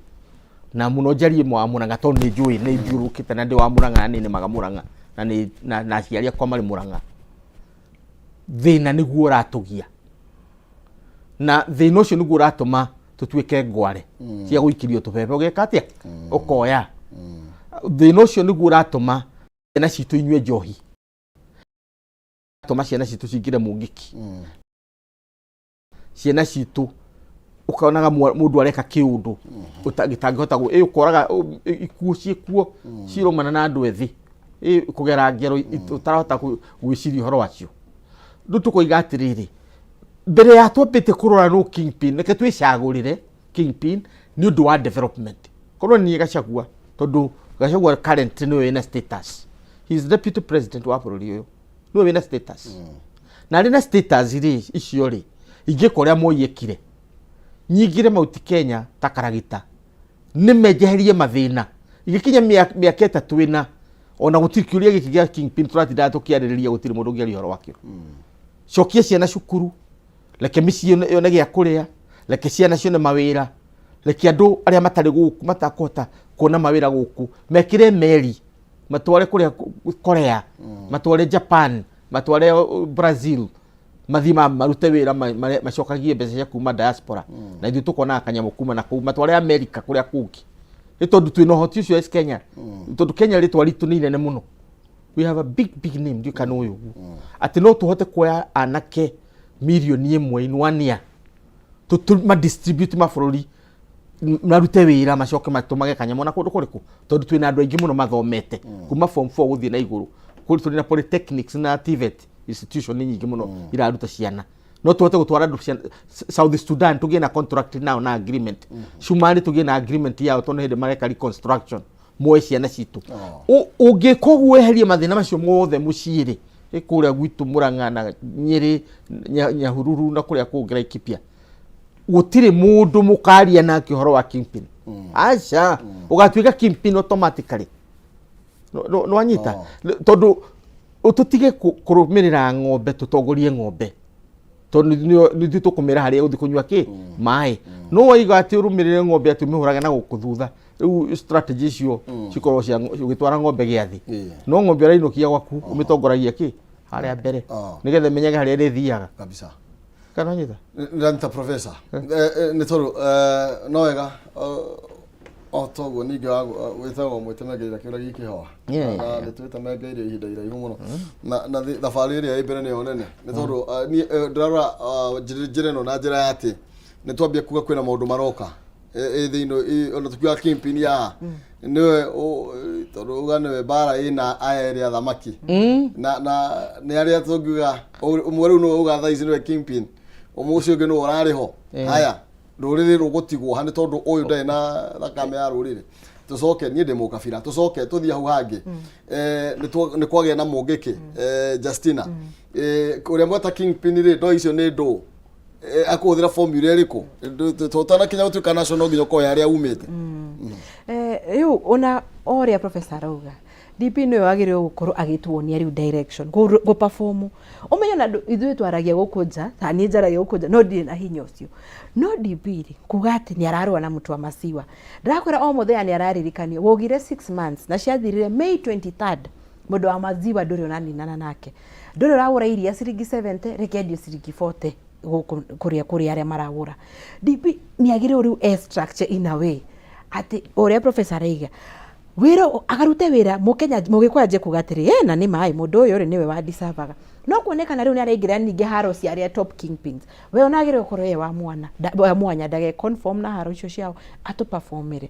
na mũno njarie wa Mũrang'a, tondũ nĩ njũĩ nĩ thiũrũrũkĩte na ndĩ wa Mũrang'a na nĩ nĩmaga Mũrang'a na nĩ na aciari akwa marĩ Mũrang'a. Thĩna nĩguo ũratũgia, na thĩna ũcio nĩguo ũratũma tũtuĩke ngware cia gũikĩrio tũbebe, ũgeka atĩa, ũkoya. Thĩna ũcio nĩguo ũratũma ciana citũ inyue njohi, tũma ciana citũ cingĩre mũngĩki, ciana citũ ũkonaga mũndũ areka kĩũndũ gĩtangĩhota ĩ ũkoraga ikuũ ciĩkuo cirũmana na andũ ethĩ ĩ kũgera ngero ũtarahota gwĩciria ũhoro wacio. Rĩu tũkoiga atĩrĩrĩ, mbere ya twambĩte kũrora no kingpin, reke twĩcagũrĩre kingpin nĩ ũndũ wa development. Korwo niĩ Gachagua, tondũ Gachagua current nĩwe wĩna status, he is deputy president wa bũrũri ũyũ, nĩwe wĩna status, na arĩ na status rĩ, icio rĩ ingĩka ũrĩa Moi ekire, nyingĩre Mount Kenya ta karagita, nĩ menjeherie mathĩna igĩkinya mĩaka 3 ĩna, ona gũtirĩ kĩũria gĩkĩ gĩa kingpin tũratindaga tũkĩarĩrĩria, gũtirĩ mũndũ ũngĩaria ũhoro wakĩo. Cokia ciana cukuru, reke mĩciĩ yone gĩa kũrĩa, reke ciana cione mawĩra, reke andũ arĩa matarĩ gũkũ matakũhota kuona mawĩra gũkũ mekĩre meri matware kũrĩa Korea, matware Japan, matware Brazil, mathiĩ marute wĩra, macokagie mbeca cia kuma diaspora, na ithuĩ tũkonaga kanyamũ kuma na kũu, matware America kũrĩa kũngĩ, nĩ tondũ twĩna ũhoti ũcio as Kenya, tondũ Kenya rĩtwa ritũ nĩ inene mũno. We have a big big name. Ndiũĩ kana ũyũ ũguo atĩ no tũhote kuoya anake 1 million in one year, ma distribute mabũrũri, marute wĩra, macoke matũmage kanyamũ na kũndũ kũrĩkũ, tondũ twĩna andũ aingĩ mũno mathomete kuma form 4 gũthiĩ na igũrũ. Tũrĩ na polytechnics na TVET institution nyingĩ mũno iraruta ciana. No tũhote gũtwara andũ South Sudan, tũgĩe na contract nao na agreement, Sumali tũgĩe na agreement yao, tondũ hĩndĩ mareka reconstruction moe ciana citũ. Ũngĩka ũguo weherie mathĩna macio mothe mũciĩ rĩ, ĩ kũrĩa gwitũ Mũrang'a na Nyĩrĩ, Nyahururu na kũrĩa kũngĩ Laikipia, gũtirĩ mũndũ mũkaria nake ũhoro wa kingpin. Aca, ũgatuĩka kingpin automatically. Nĩwanyita? Tondũ tũtige kũrũmĩrĩra ng'ombe, tũtongorie ng'ombe, tondũ nĩ ithuĩ tũkũmĩra harĩa ũthiĩ kũnyua kĩ maĩ. No waiga atĩ ũrũmĩrĩre ng'ombe, atĩ ũmĩhũrage na gũkũ thutha, rĩu strategy icio cikorwo cia ũgĩtwara ng'ombe gĩathĩ, no ng'ombe ũrainũkia gwaku ũmĩtongoragia kĩ harĩa mbere, nĩgetha ĩmenyage harĩa ĩrĩthiaga. Kabisa. Kana nyita? Ndanyita, professor. Nĩ tondũ no wega o toguo ningĩ wĩtagwo mwĩtemengeire kĩũra gĩkĩhoa, na nĩ twĩtemengeire ihinda iraihu mũno, na thabarĩ ĩrĩa ĩ mbere nĩyo nene, nĩ tondũ niĩ ndĩrarora njĩra ĩno na njĩra ya atĩ nĩ twambia kuga kwĩna maũndũ maroka ĩ thĩinĩ, ona tukiuga kingpin ya nĩwe tondũ uga nĩwe mbara ĩna aya ĩrĩ athamaki na nĩ arĩa tũngiuga ũmwe rĩu nĩwe uga thaa ici nĩwe kingpin, ũmwe ũcio ũngĩ nĩwe ũrarĩ ho. Haya, rũrĩrĩ rũgũtigwo ha nĩ tondũ ũyũ ndarĩ na thakame ya rũrĩrĩ? Tũcoke, niĩ ndĩ mũkabira, tũcoke tũthiĩ hau hangĩ. Nĩ kwagĩa na mũngĩkĩ Justina, ũrĩa mweta kingpin rĩ, ndo icio nĩ ndũ akũhũthĩra formula ĩrĩkũ? Tũtanakinya gũtuĩka national, nginya ũkoya harĩa umĩte. Rĩu ona o ũrĩa professor arauga, DP nĩwe wagĩrĩirwo gũkorwo agĩtuonia rĩu direction, gũ perform. Ũmenye ona andũ ithuĩ twaragia gũkũ nja, ta niĩ njaragia gũkũ nja, no ndirĩ na hinya ũcio. No DP rĩ, kuga atĩ nĩ ararũa na mũtu wa maziwa. Ndĩrakwĩra o mũthenya nĩ araririkanio, waugire 6 months na ciathirire May 23rd. Mũndũ wa maziwa ndũrĩ ũraninana nake. Ndũrĩ ũragũra iria ciringi 70, rĩkendio ciringi 40 gũkũ kũrĩa kũrĩ arĩa maragũra. DP nĩ agĩrĩirwo rĩu e structure in a way atĩ ũrĩa professor araiga wĩra akarute wĩra mũkenya mũgĩkũyũ anjie kuga atĩrĩ, "Ĩ, na nĩ maĩ mũndũ ũyũ rĩ nĩwe wa deservaga." No kuonekana rĩu nĩ araingĩra ningĩ haro cia arĩa top kingpins, we ona agĩrĩirwo gũkorwo e wa mwana wa mwanya, ndage conform na haro icio ciao, atũperformere.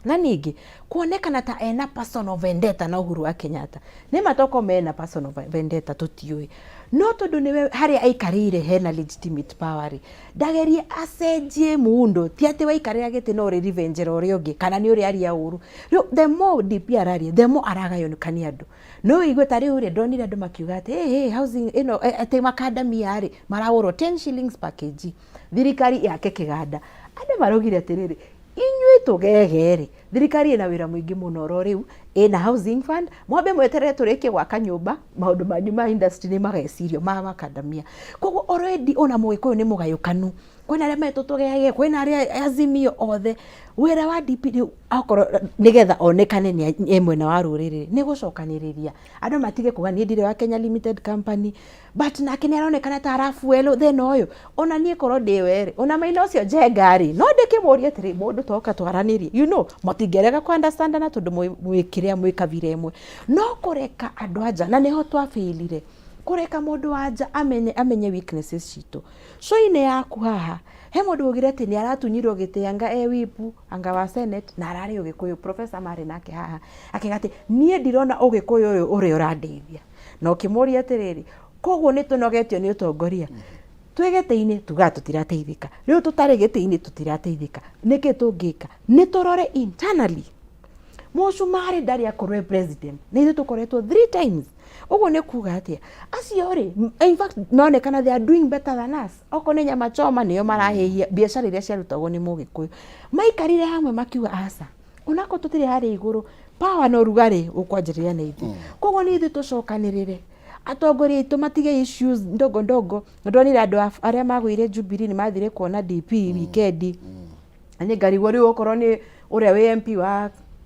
Na ningĩ kuonekana ta ena personal vendetta na Uhuru wa Kenyatta, nĩ matoko mena personal vendetta tũtiũĩ, no tondũ nĩwe harĩa aikarĩire hena legitimate power rĩ, ndagerie acenjie muundo. Ti atĩ waikarĩra gĩtĩ no ũrĩ revengera ũrĩa ũngĩ kana nĩ ũrĩa aria ũru. Rĩu the more DP araria, the more aragayũkania andũ. No ũigue ta rĩu rĩ, ndonire andũ makiuga atĩ hey, hey, housing ĩno atĩ makandamia rĩ maragũrwo 10 shillings per kg, thirikari yake kĩganda. Andũ maraugire atĩrĩrĩ, inyuĩ tũgege rĩ, thirikari ĩna wĩra mũingĩ mũno oro rĩu, ĩna housing fund, mwambe mweterere tũrĩkie gwaka nyũmba, maũndũ manyu ma industry nĩ magecirio ma makandamia. Koguo already ona mũgĩkũyũ nĩ mũgayũkanu, kwĩna arĩa metwo tũgege, kwĩna arĩa Azimio othe. Wĩra wa DP rĩu akorwo nĩgetha onekane nĩ e mwena wa rũrĩrĩ nĩ gũcokanĩrĩria andũ, matige kuga niĩ ndirĩ wa Kenya Limited Company, but nake nĩ aronekana ta arabuelũ thĩna ũyũ. Ona niĩ korwo ndĩ werĩ, ona Maina ũcio Njenga rĩ, no ndĩkĩmũrie atĩrĩ, mũndũ toka twaranĩrie, matingĩrega kũ understandana tondũ mwĩ kĩrĩa mwĩ kabira ĩmwe. No kũreka andũ anja, na nĩho twabĩrire kũreka mũndũ wa nja amenye weaknesses citũ. Show-inĩ yaku haha he mũndũ augire atĩ nĩ aratunyirwo gĩtĩ anga e whip anga wa senate na ararĩ ũgĩkũyũ. Professor marĩ nake haha akiuga atĩ niĩ ndirona ũgĩkũyũ ũyũ ũrĩa ũrandeithia, na ũkĩmũria atĩrĩrĩ, koguo nĩ tũnogetio nĩ ũtongoria twĩ gĩtĩ-inĩ, tugaga tũtirateithĩka, rĩu tũtarĩ gĩtĩ-inĩ tũtirateithĩka. Nĩkĩ tũngĩka nĩ tũrore internally. Mũcumarĩ ndarĩ akorwo e president na ithuĩ tũkoretwo three times, ũguo nĩ kuga atĩa? Acio rĩ, in fact maronekana they are doing better than us. Okorwo nĩ nyama choma nĩyo marahĩhia, biacara iria ciarutagwo nĩ mũgĩkũyũ, maikarire hamwe makiuga aca, onakorwo tũtirĩ harĩa igũrũ, power na ũrugarĩ ũkwanjĩrĩria na ithuĩ. Koguo nĩ ithuĩ tũcokanĩrĩre, atongoria aitũ matige issues ndogo ndogo. Ndonire andũ arĩa magũire Jubilee nĩ mathire kuona DP weekend, na nĩ ngarigwo rĩu okorwo nĩ ũrĩa wĩ MP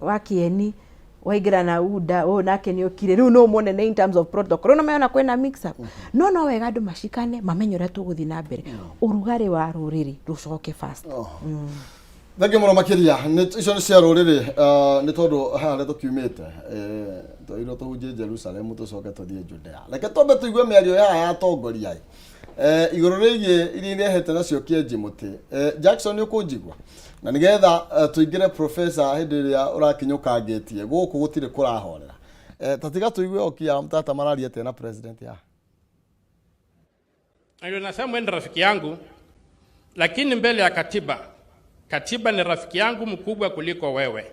wa Kieni waingĩra na UDA, ũyũ nake nĩ okire rĩu no mũnene in terms of protocol. Rĩu nĩmeyona kwĩna mix up, no wega andũ macikane, mamenye ũrĩa tũgũthiĩ na mbere, ũrugarĩ wa rũrĩrĩ rũcoke fast. Thengiũ mũno makĩria. Icio nĩ cia rũrĩrĩ, nĩ tondũ haha nĩ tũkiumĩte, twerirwo tũhunjie Jerusalem tũcoke tũthiĩ Judea. Reke twambe tũigue mĩario yaha ya atongoria igũrũ rĩgiĩ iria irehete nacio kĩenji mũtĩ. Jackson, nĩ ũkũnjigua? Na nĩgetha tũingĩre professor hĩndĩ ĩrĩa ũrakinyũkangĩtie gũkũ gũtirĩ kũrahorera. Ta tiga tũigue Okiya Mtata mararia atĩa na president ya Ndio nasema wewe ni rafiki yangu, lakini mbele ya katiba, katiba ni rafiki yangu mkubwa kuliko wewe.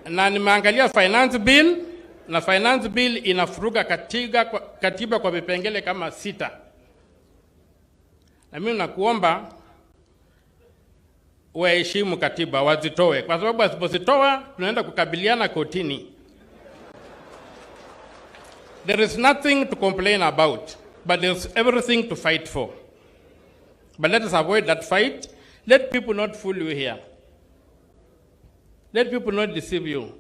Na nimeangalia finance bill, na finance bill inafuruga katiba kwa vipengele kama sita, na mimi nakuomba waheshimu katiba, wazitoe, kwa sababu wasipozitoa tunaenda kukabiliana kotini. There is nothing to complain about, but there's everything to fight for. But let us avoid that fight. Let people not fool you here. Let people not deceive you.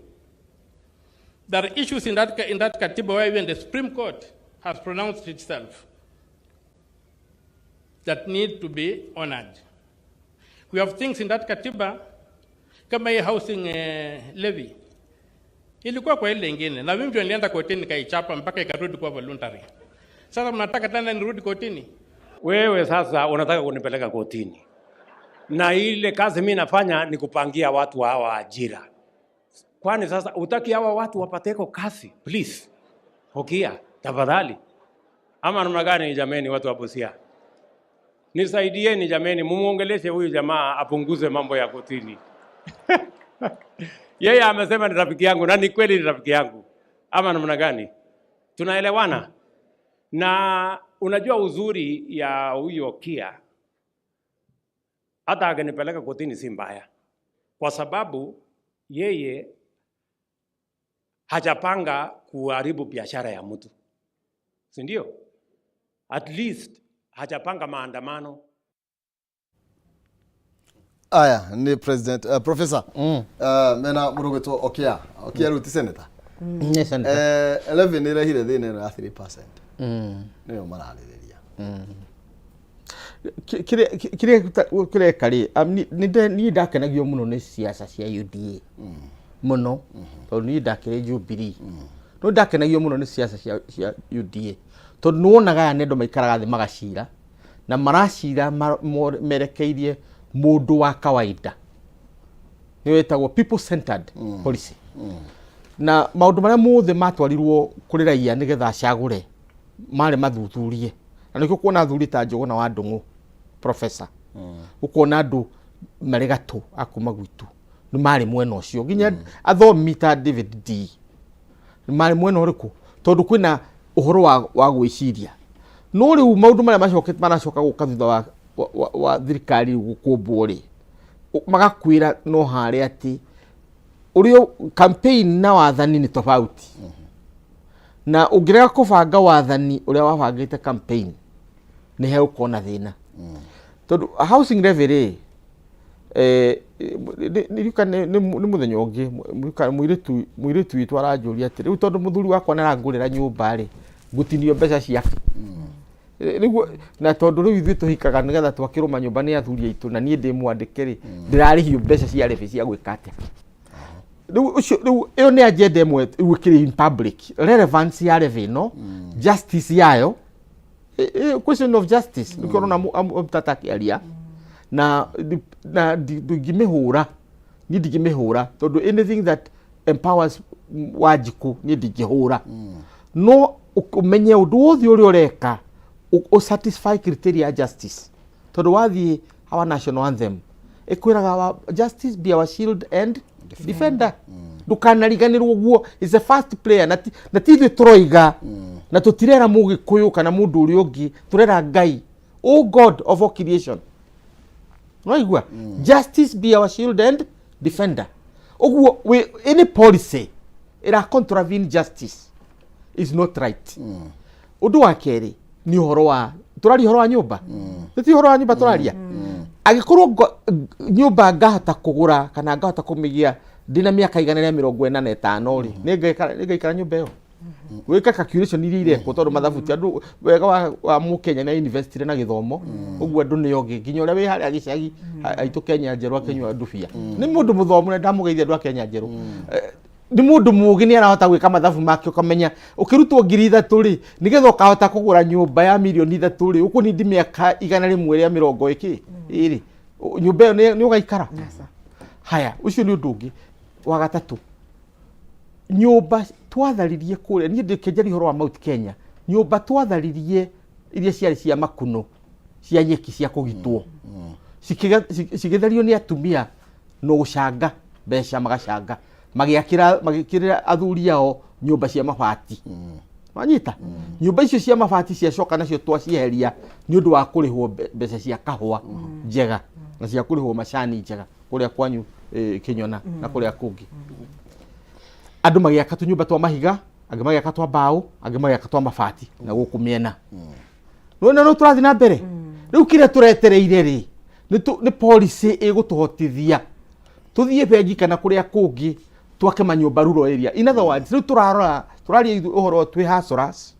There are issues in that katiba where even the Supreme Court has pronounced itself that need to be honored. We have things in that katiba kama hii housing levy ilikuwa kwa ile ingine, na mimi ndio nilienda kotini nikaichapa mpaka ikarudi kuwa voluntary. Sasa mnataka tena nirudi kotini? Wewe sasa unataka kunipeleka kotini, na ile kazi mi nafanya ni kupangia watu hawa ajira. Kwani sasa utaki hawa watu wapateko kazi? Please, Okiya, tafadhali. Ama namna gani jameni, watu wa Busia? Nisaidieni jameni, mumuongeleshe huyu jamaa apunguze mambo ya kotini. Yeye amesema ni rafiki yangu na ni kweli ni rafiki yangu. Ama namna gani? Tunaelewana? Na unajua uzuri ya huyo Okiya Hata akinipeleka kotini si mbaya, kwa sababu yeye hajapanga kuharibu biashara ya mtu, si ndio? At least hajapanga maandamano. Aya nĩ president professor mena mũrũgĩtwo Okia. Okia rĩu ti senator. Nĩ senator. 11 ĩrehire thĩna ĩno ya 3% nĩyo mararĩrĩria. Kĩrĩa kĩreka rĩ, niĩ ndakenagio mũno nĩ siasa cia UDA mũno, tondũ niĩ ndakĩrĩ Jubilee, no ndakenagio mũno nĩ siasa cia UDA, tondũ nĩ wonaga aya nĩ andũ maikaraga thĩ magacira na maracira merekeirie mũndũ wa kawaida, nĩyo ĩtagwo people centered policy, na maũndũ marĩa mothe matwarirwo kũrĩ raia nĩgetha acagũre marĩ mathuthurie, na nĩkĩo kuona athuri ta Njũgũna wa Ndũng'ũ professor, ũkona andũ marĩ gatũ a kuma gwitũ nĩ marĩ mwena ũcio, nginya athomi ta David D nĩ marĩ mwena ũrĩkũ, tondũ kwĩna ũhoro wa gwĩciria. No rĩu maũndũ marĩa maracoka gũka thutha wa thirikari rĩu gũkũmbwo rĩ, magakwĩra no harĩa atĩ ũrĩa campaign na wathani nĩ tofauti, na ũngĩrega kũbanga wathani ũrĩa wabangĩte campaign nĩ hegũkorwo na thĩna, tondũ housing levy rĩ, nĩ mũthenya ũngĩ mũirĩtu witũ aranjũria atĩ rĩu tondũ mũthuri wakwa nĩ arangũrĩra nyũmba rĩ, ngũtinio mbeca ciake nĩguo, na tondũ rĩu ithuĩ tũhikaga nĩgetha twakĩrwo manyũmba nĩ athuri aitũ na niĩ ndĩ mwandĩke rĩ, ndĩrarĩhio mbeca cia levy cia gwĩka atĩa rĩu ũcio? Rĩu ĩyo nĩ agenda ĩmwe rĩu ĩkĩrĩ in public, relevance ya levy ĩno, justice yayo, question of justice, nĩkĩo ũrona tata akĩaria na ndingĩmĩhũra, niĩ ndingĩmĩhũra, tondũ anything that empowers Wanjikũ niĩ ndingĩhũra, no ũmenye ũndũ wothe ũrĩa ũreka ũ satisfy criteria ya justice, tondũ wathiĩ our national anthem ĩkwĩraga our justice be our shield and defender. Ndũkanariganĩrwo ũguo is the first player, na ti ithuĩ tũroiga na tũtirera mũgĩkũyũ kana mũndũ ũrĩa ũngĩ, tũrera Ngai, O God of all creation. Ũraigua? Justice be our shield and defender. Ũguo any policy ĩra contravene justice is not right. Ũndũ wa kerĩ nĩ ũhoro wa tũraria ũhoro wa nyũmba, nĩ ti ũhoro wa nyũmba tũraria. Angĩkorwo nyũmba ngahota kũgũra kana ngahota kũmĩgĩa ndĩna mĩaka 145 rĩ, nĩ ngaikara nyũmba ĩyo gwĩka calculation iria irekwo, tondũ mathabu ti andũ wega wa mũkenya nĩ investire na gĩthomo, ũguo andũ nĩ ogĩ, nginya ũrĩa wĩ harĩa gĩcagi aitũ Kenya njerũ akĩnyua ndubia nĩ mũndũ mũthomu, na ndamũgeithia andũ a Kenya njerũ. Nĩ mũndũ mũgĩ, nĩ arahota gwĩka mathabu make, ũkamenya ũkĩrutwo 3000 rĩ, nĩgetha ũkahota kũgũra nyũmba ya mirioni 3 rĩ, ũkũnindi mĩaka 120 ĩrĩ, nyũmba ĩyo nĩ ũgaikara haya. Ũcio nĩ ũndũ ũngĩ. Wa gatatũ, nyũmba twatharirie kũrĩa, niĩ ndĩkĩnjaria ũhoro wa Mount Kenya, nyũmba twatharirie iria ciarĩ cia makuno, cia nyeki, cia kũgitwo, cigĩthario nĩ atumia no gũcanga mbeca, magacanga magĩakĩra, magĩkĩrĩra athuri ao nyũmba cia mabati. Wanyita? Nyũmba icio cia mabati ciacoka nacio twacieheria nĩ ũndũ wa kũrĩhwo mbeca cia kahũa njega na cia kũrĩhwo macani njega kũrĩa kwanyu, Kĩnyona na kũrĩa kũngĩ. Andũ magĩaka tũnyũmba twa mahiga, angĩ magĩaka twa mbaũ, angĩ magĩaka twa mabati na gũkũ mĩena. Nĩwona no tũrathiĩ na mbere. Rĩu kĩrĩa tũretereire rĩ, nĩ policy ĩgũtũhotithia tũthiĩ bengi kana kũrĩa kũngĩ twake manyũmba rural area. In other words, rĩu tũrarora, tũraria ithuĩ ũhoro twĩ hustlers,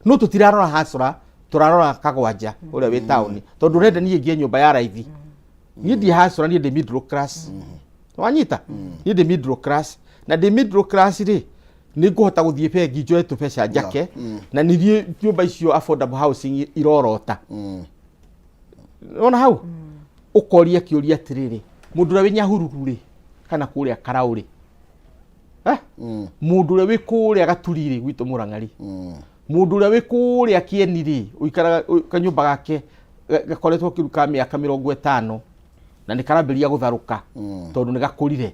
no tũtirarora hustler, tũrarora kagwanja ũrĩa wĩ taũni, tondũ ũrenda niĩ ngĩe nyũmba ya raithi. Niĩ ndi hustler, niĩ ndĩ middle class. Wanyita? Niĩ ndĩ middle class, na ndĩ middle class rĩ, nĩ ngũhota gũthiĩ bengi njoe tũbeca njake, na nithiĩ nyũmba icio affordable housing irorota. Ona hau ũkoria kĩũria atĩrĩrĩ, mũndũ ũrĩa wĩ Nyahururu rĩ, kana kũrĩa Karaũ rĩ, eh? Mũndũ ũrĩa wĩ kũrĩa Gaturi rĩ, gwitũ Mũrang'ari, mũndũ ũrĩa wĩ kũrĩa Kĩeni rĩ, ũikaraga kanyũmba gake gakoretwo kĩru ka mĩaka 50 na nĩ karambĩrĩria gũtharũka tondũ nĩ gakũrire,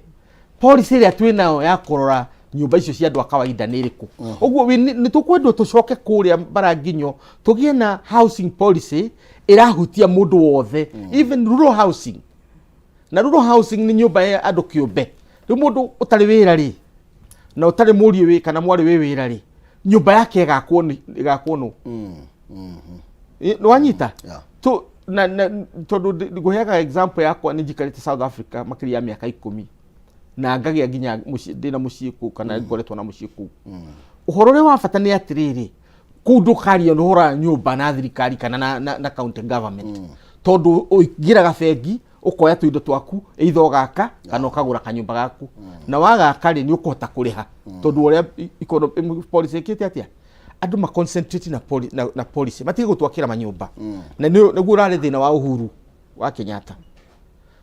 policy ĩrĩa twĩ nayo ya kũrora nyũmba icio cia andũ a kawaida nĩ ĩrĩkũ? Ũguo nĩ tũkwendwo tũcoke kũrĩa Mbaranginyo tũgĩe na housing policy ĩrahutia mũndũ wothe, even rural housing. Na rural housing nĩ nyũmba ya andũ kĩũmbe. Rĩu mũndũ ũtarĩ wĩra rĩ, na ũtarĩ mũriũ wĩ kana mwarĩ wĩ wĩra rĩ, nyũmba yake ĩgakwo nĩ ĩgakwo nũ? Nĩwanyita? Yeah. Tu na, na tondũ ngũheaga example yakwa, nĩ njikarĩte South Africa makĩria ya mĩaka 10 na ngagĩa nginya mũciĩ, ndĩna mũciĩ kũu kana ngoretwo na mũciĩ kũu. Ũhoro ũrĩa wa bata nĩ atĩrĩrĩ, kũu ndũkaria nĩ ũhoro wa nyũmba na thirikari kana na county government, tondũ ũingĩraga bengi, ũkoya tũindo twaku, either ũgaka kana ũkagũra kanyũmba gaku, na wagaka rĩ, nĩ ũkũhota kũrĩha, tondũ ũrĩa policy ĩkĩte atĩa, andũ ma concentrate na policy, matige gũtwakĩra manyũmba. Na nĩguo ũrarĩ thĩna wa Uhuru wa Kenyatta.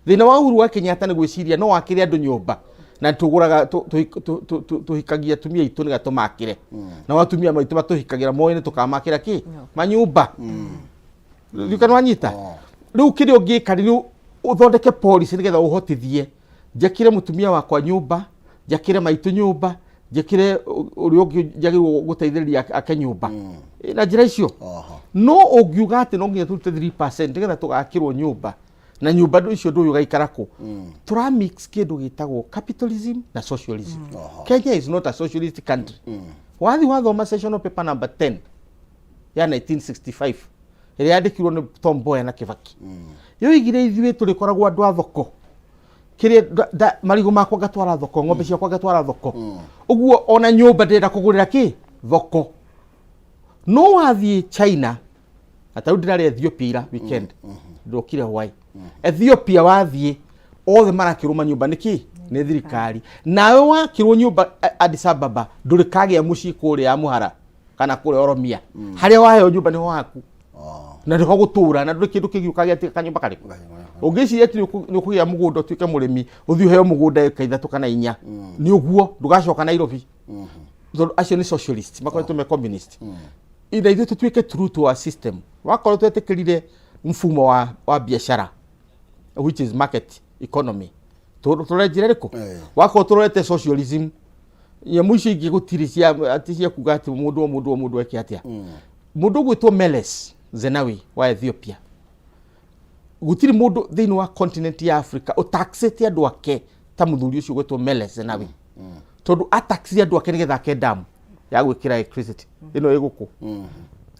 Thĩna wa Uhuru wa Kenyatta nĩ gwĩciria no wakĩre andũ nyũmba, na tũgũraga tũhikagia atumia aitũ nĩgetha tũmakĩre, na atumia maitũ matũhikagĩra moĩ nĩ tũkamakĩra kĩ manyũmba. Rĩu kana wanyita rĩu kĩrĩa ũngĩka rĩu, ũthondeke policy nĩgetha ũhotithie njakĩre mũtumia wakwa nyũmba, njakĩre maitũ nyũmba, njakĩre ũrĩa ũngĩ njagĩrĩirwo gũteithĩrĩria ake nyũmba. Na njĩra icio. No ũngiuga atĩ no nginya tũrute 3% nĩgetha tũgakĩrwo nyũmba, na nyũmba icio ndũĩ ũgaikara kũ, tũra mix kĩndũ gĩtagwo capitalism na socialism. Kenya is not a socialist country. Wathi wathoma sessional paper number 10 ya 1965 ĩrĩa yandĩkirwo nĩ Tom Mboya na Kibaki, yoigire ithuĩ tũrĩkoragwo andũ a thoko. Kĩrĩa marigũ makwa ngatwara thoko, ng'ombe ciakwa ngatwara thoko, ũguo ona nyũmba ndĩrenda kũgũrĩra kĩ thoko. No wathiĩ China, na tarĩu ndĩrarĩ Ethiopia ira weekend, ndokire Hawaii. Ethiopia wathiĩ, othe marakĩrwo manyũmba nĩ kĩ? Nĩ thirikari. Nawe wakĩrwo nyũmba Addis Ababa, ndũrĩ kagĩa mũciĩ kũrĩa Mũhara kana kũrĩa Oromia. Harĩa waheo nyũmba nĩho haku na nĩho gũtũra, na ndũrĩ kĩndũ kĩngĩ ũkagĩa tiga kanyũmba karĩkũ. Ũngĩciria atĩ nĩ ũkũgĩa mũgũnda ũtuĩke mũrĩmi, ũthiĩ ũheo mũgũnda ĩka 3 kana 4, nĩ ũguo ndũgacoka Nairobi, tondũ acio nĩ socialist, makoretwo me communist. Ina ithuĩ tũtuĩke true to our system. Wakorwo twetĩkĩrire mfumo wa biashara, which is market economy, tũrore njĩra ĩrĩkũ? Wakorwo tũrorete socialism, nyamũ icio ingĩ gũtirĩ cia atĩ cia kuga atĩ mũndũ o mũndũ o mũndũ eke atĩa. Mũndũ ũgwĩtwo Meles Zenawi wa Ethiopia, gũtirĩ mũndũ thĩinĩ wa continent ya Africa ũtaxĩte andũ ake ta mũthuri ũcio ũgwĩtwo Meles Zenawi, tondũ ataxire andũ ake nĩgetha ake damu ya gwĩkĩra electricity ĩno ĩ gũkũ.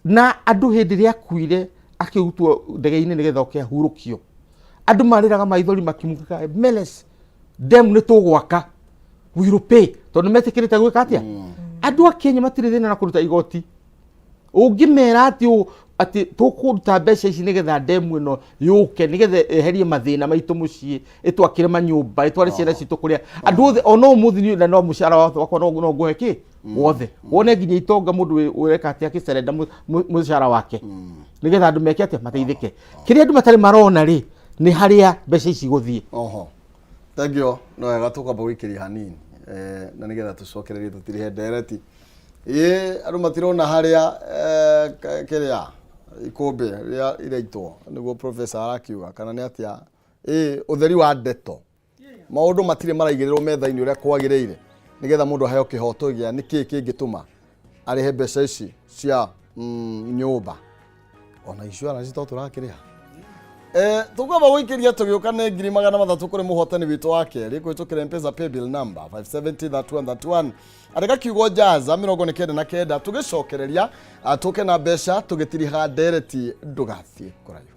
Na andũ hĩndĩ ĩrĩa akuire, akĩrutwo ndege-inĩ nĩgetha oke ahurũkio, andũ marĩraga maithori makimugaga, "Meles, dam nĩ tũgwaka, we will pay," tondũ metĩkĩrĩte gwĩka atĩa. Andũ a Kenya matirĩ thĩna na kũruta igoti. Ũngĩmera atĩ atĩ tũkũruta mbeca ici nĩgetha ndemu ĩno yũke, nĩgetha ĩherie mathĩna maitũ mũciĩ, ĩtwakĩre manyũmba, ĩtware ciana citũ kũrĩa andũ othe, ona ũmũthĩ niĩ na no mũcara wakwa no ngũhe kĩ wothe, wone nginya itonga mũndũ ũreka atĩ akĩcerenda mũcara wake nĩgetha andũ meke atĩa, mateithĩke. Kĩrĩa andũ matarĩ marona rĩ, nĩ harĩa mbeca ici gũthiĩ. Oho, thank you. No wega tũkwamba gũikĩria hanini na nĩgetha tũcokererie tũtirihe ndereti. Ĩ andũ matirona harĩa kĩrĩa ikũmbĩ rĩrĩa iraitwo, nĩguo professor arakiuga, kana nĩ atĩa? Ĩ ũtheri wa ndeto, maũndũ matirĩ maraigĩrĩrwo metha-inĩ ũrĩa kwagĩrĩire nĩgetha mũndũ aheo kĩhoto gĩa nĩkĩĩ kĩngĩtũma arĩhe mbeca ici cia nyũmba, ona insurance to tũrakĩrĩha. Tũkwamba gũikĩria tũgĩũka nĩ 300,000 kũrĩ mũhotani witũ wa kerĩ kũhĩtũkĩra M-Pesa paybill number 570 3131, andĩka kiugo jaza 99. Tũgĩcokereria, tũke na mbeca tũgĩtiriha ndereti. Ndũgathiĩ kũraihu.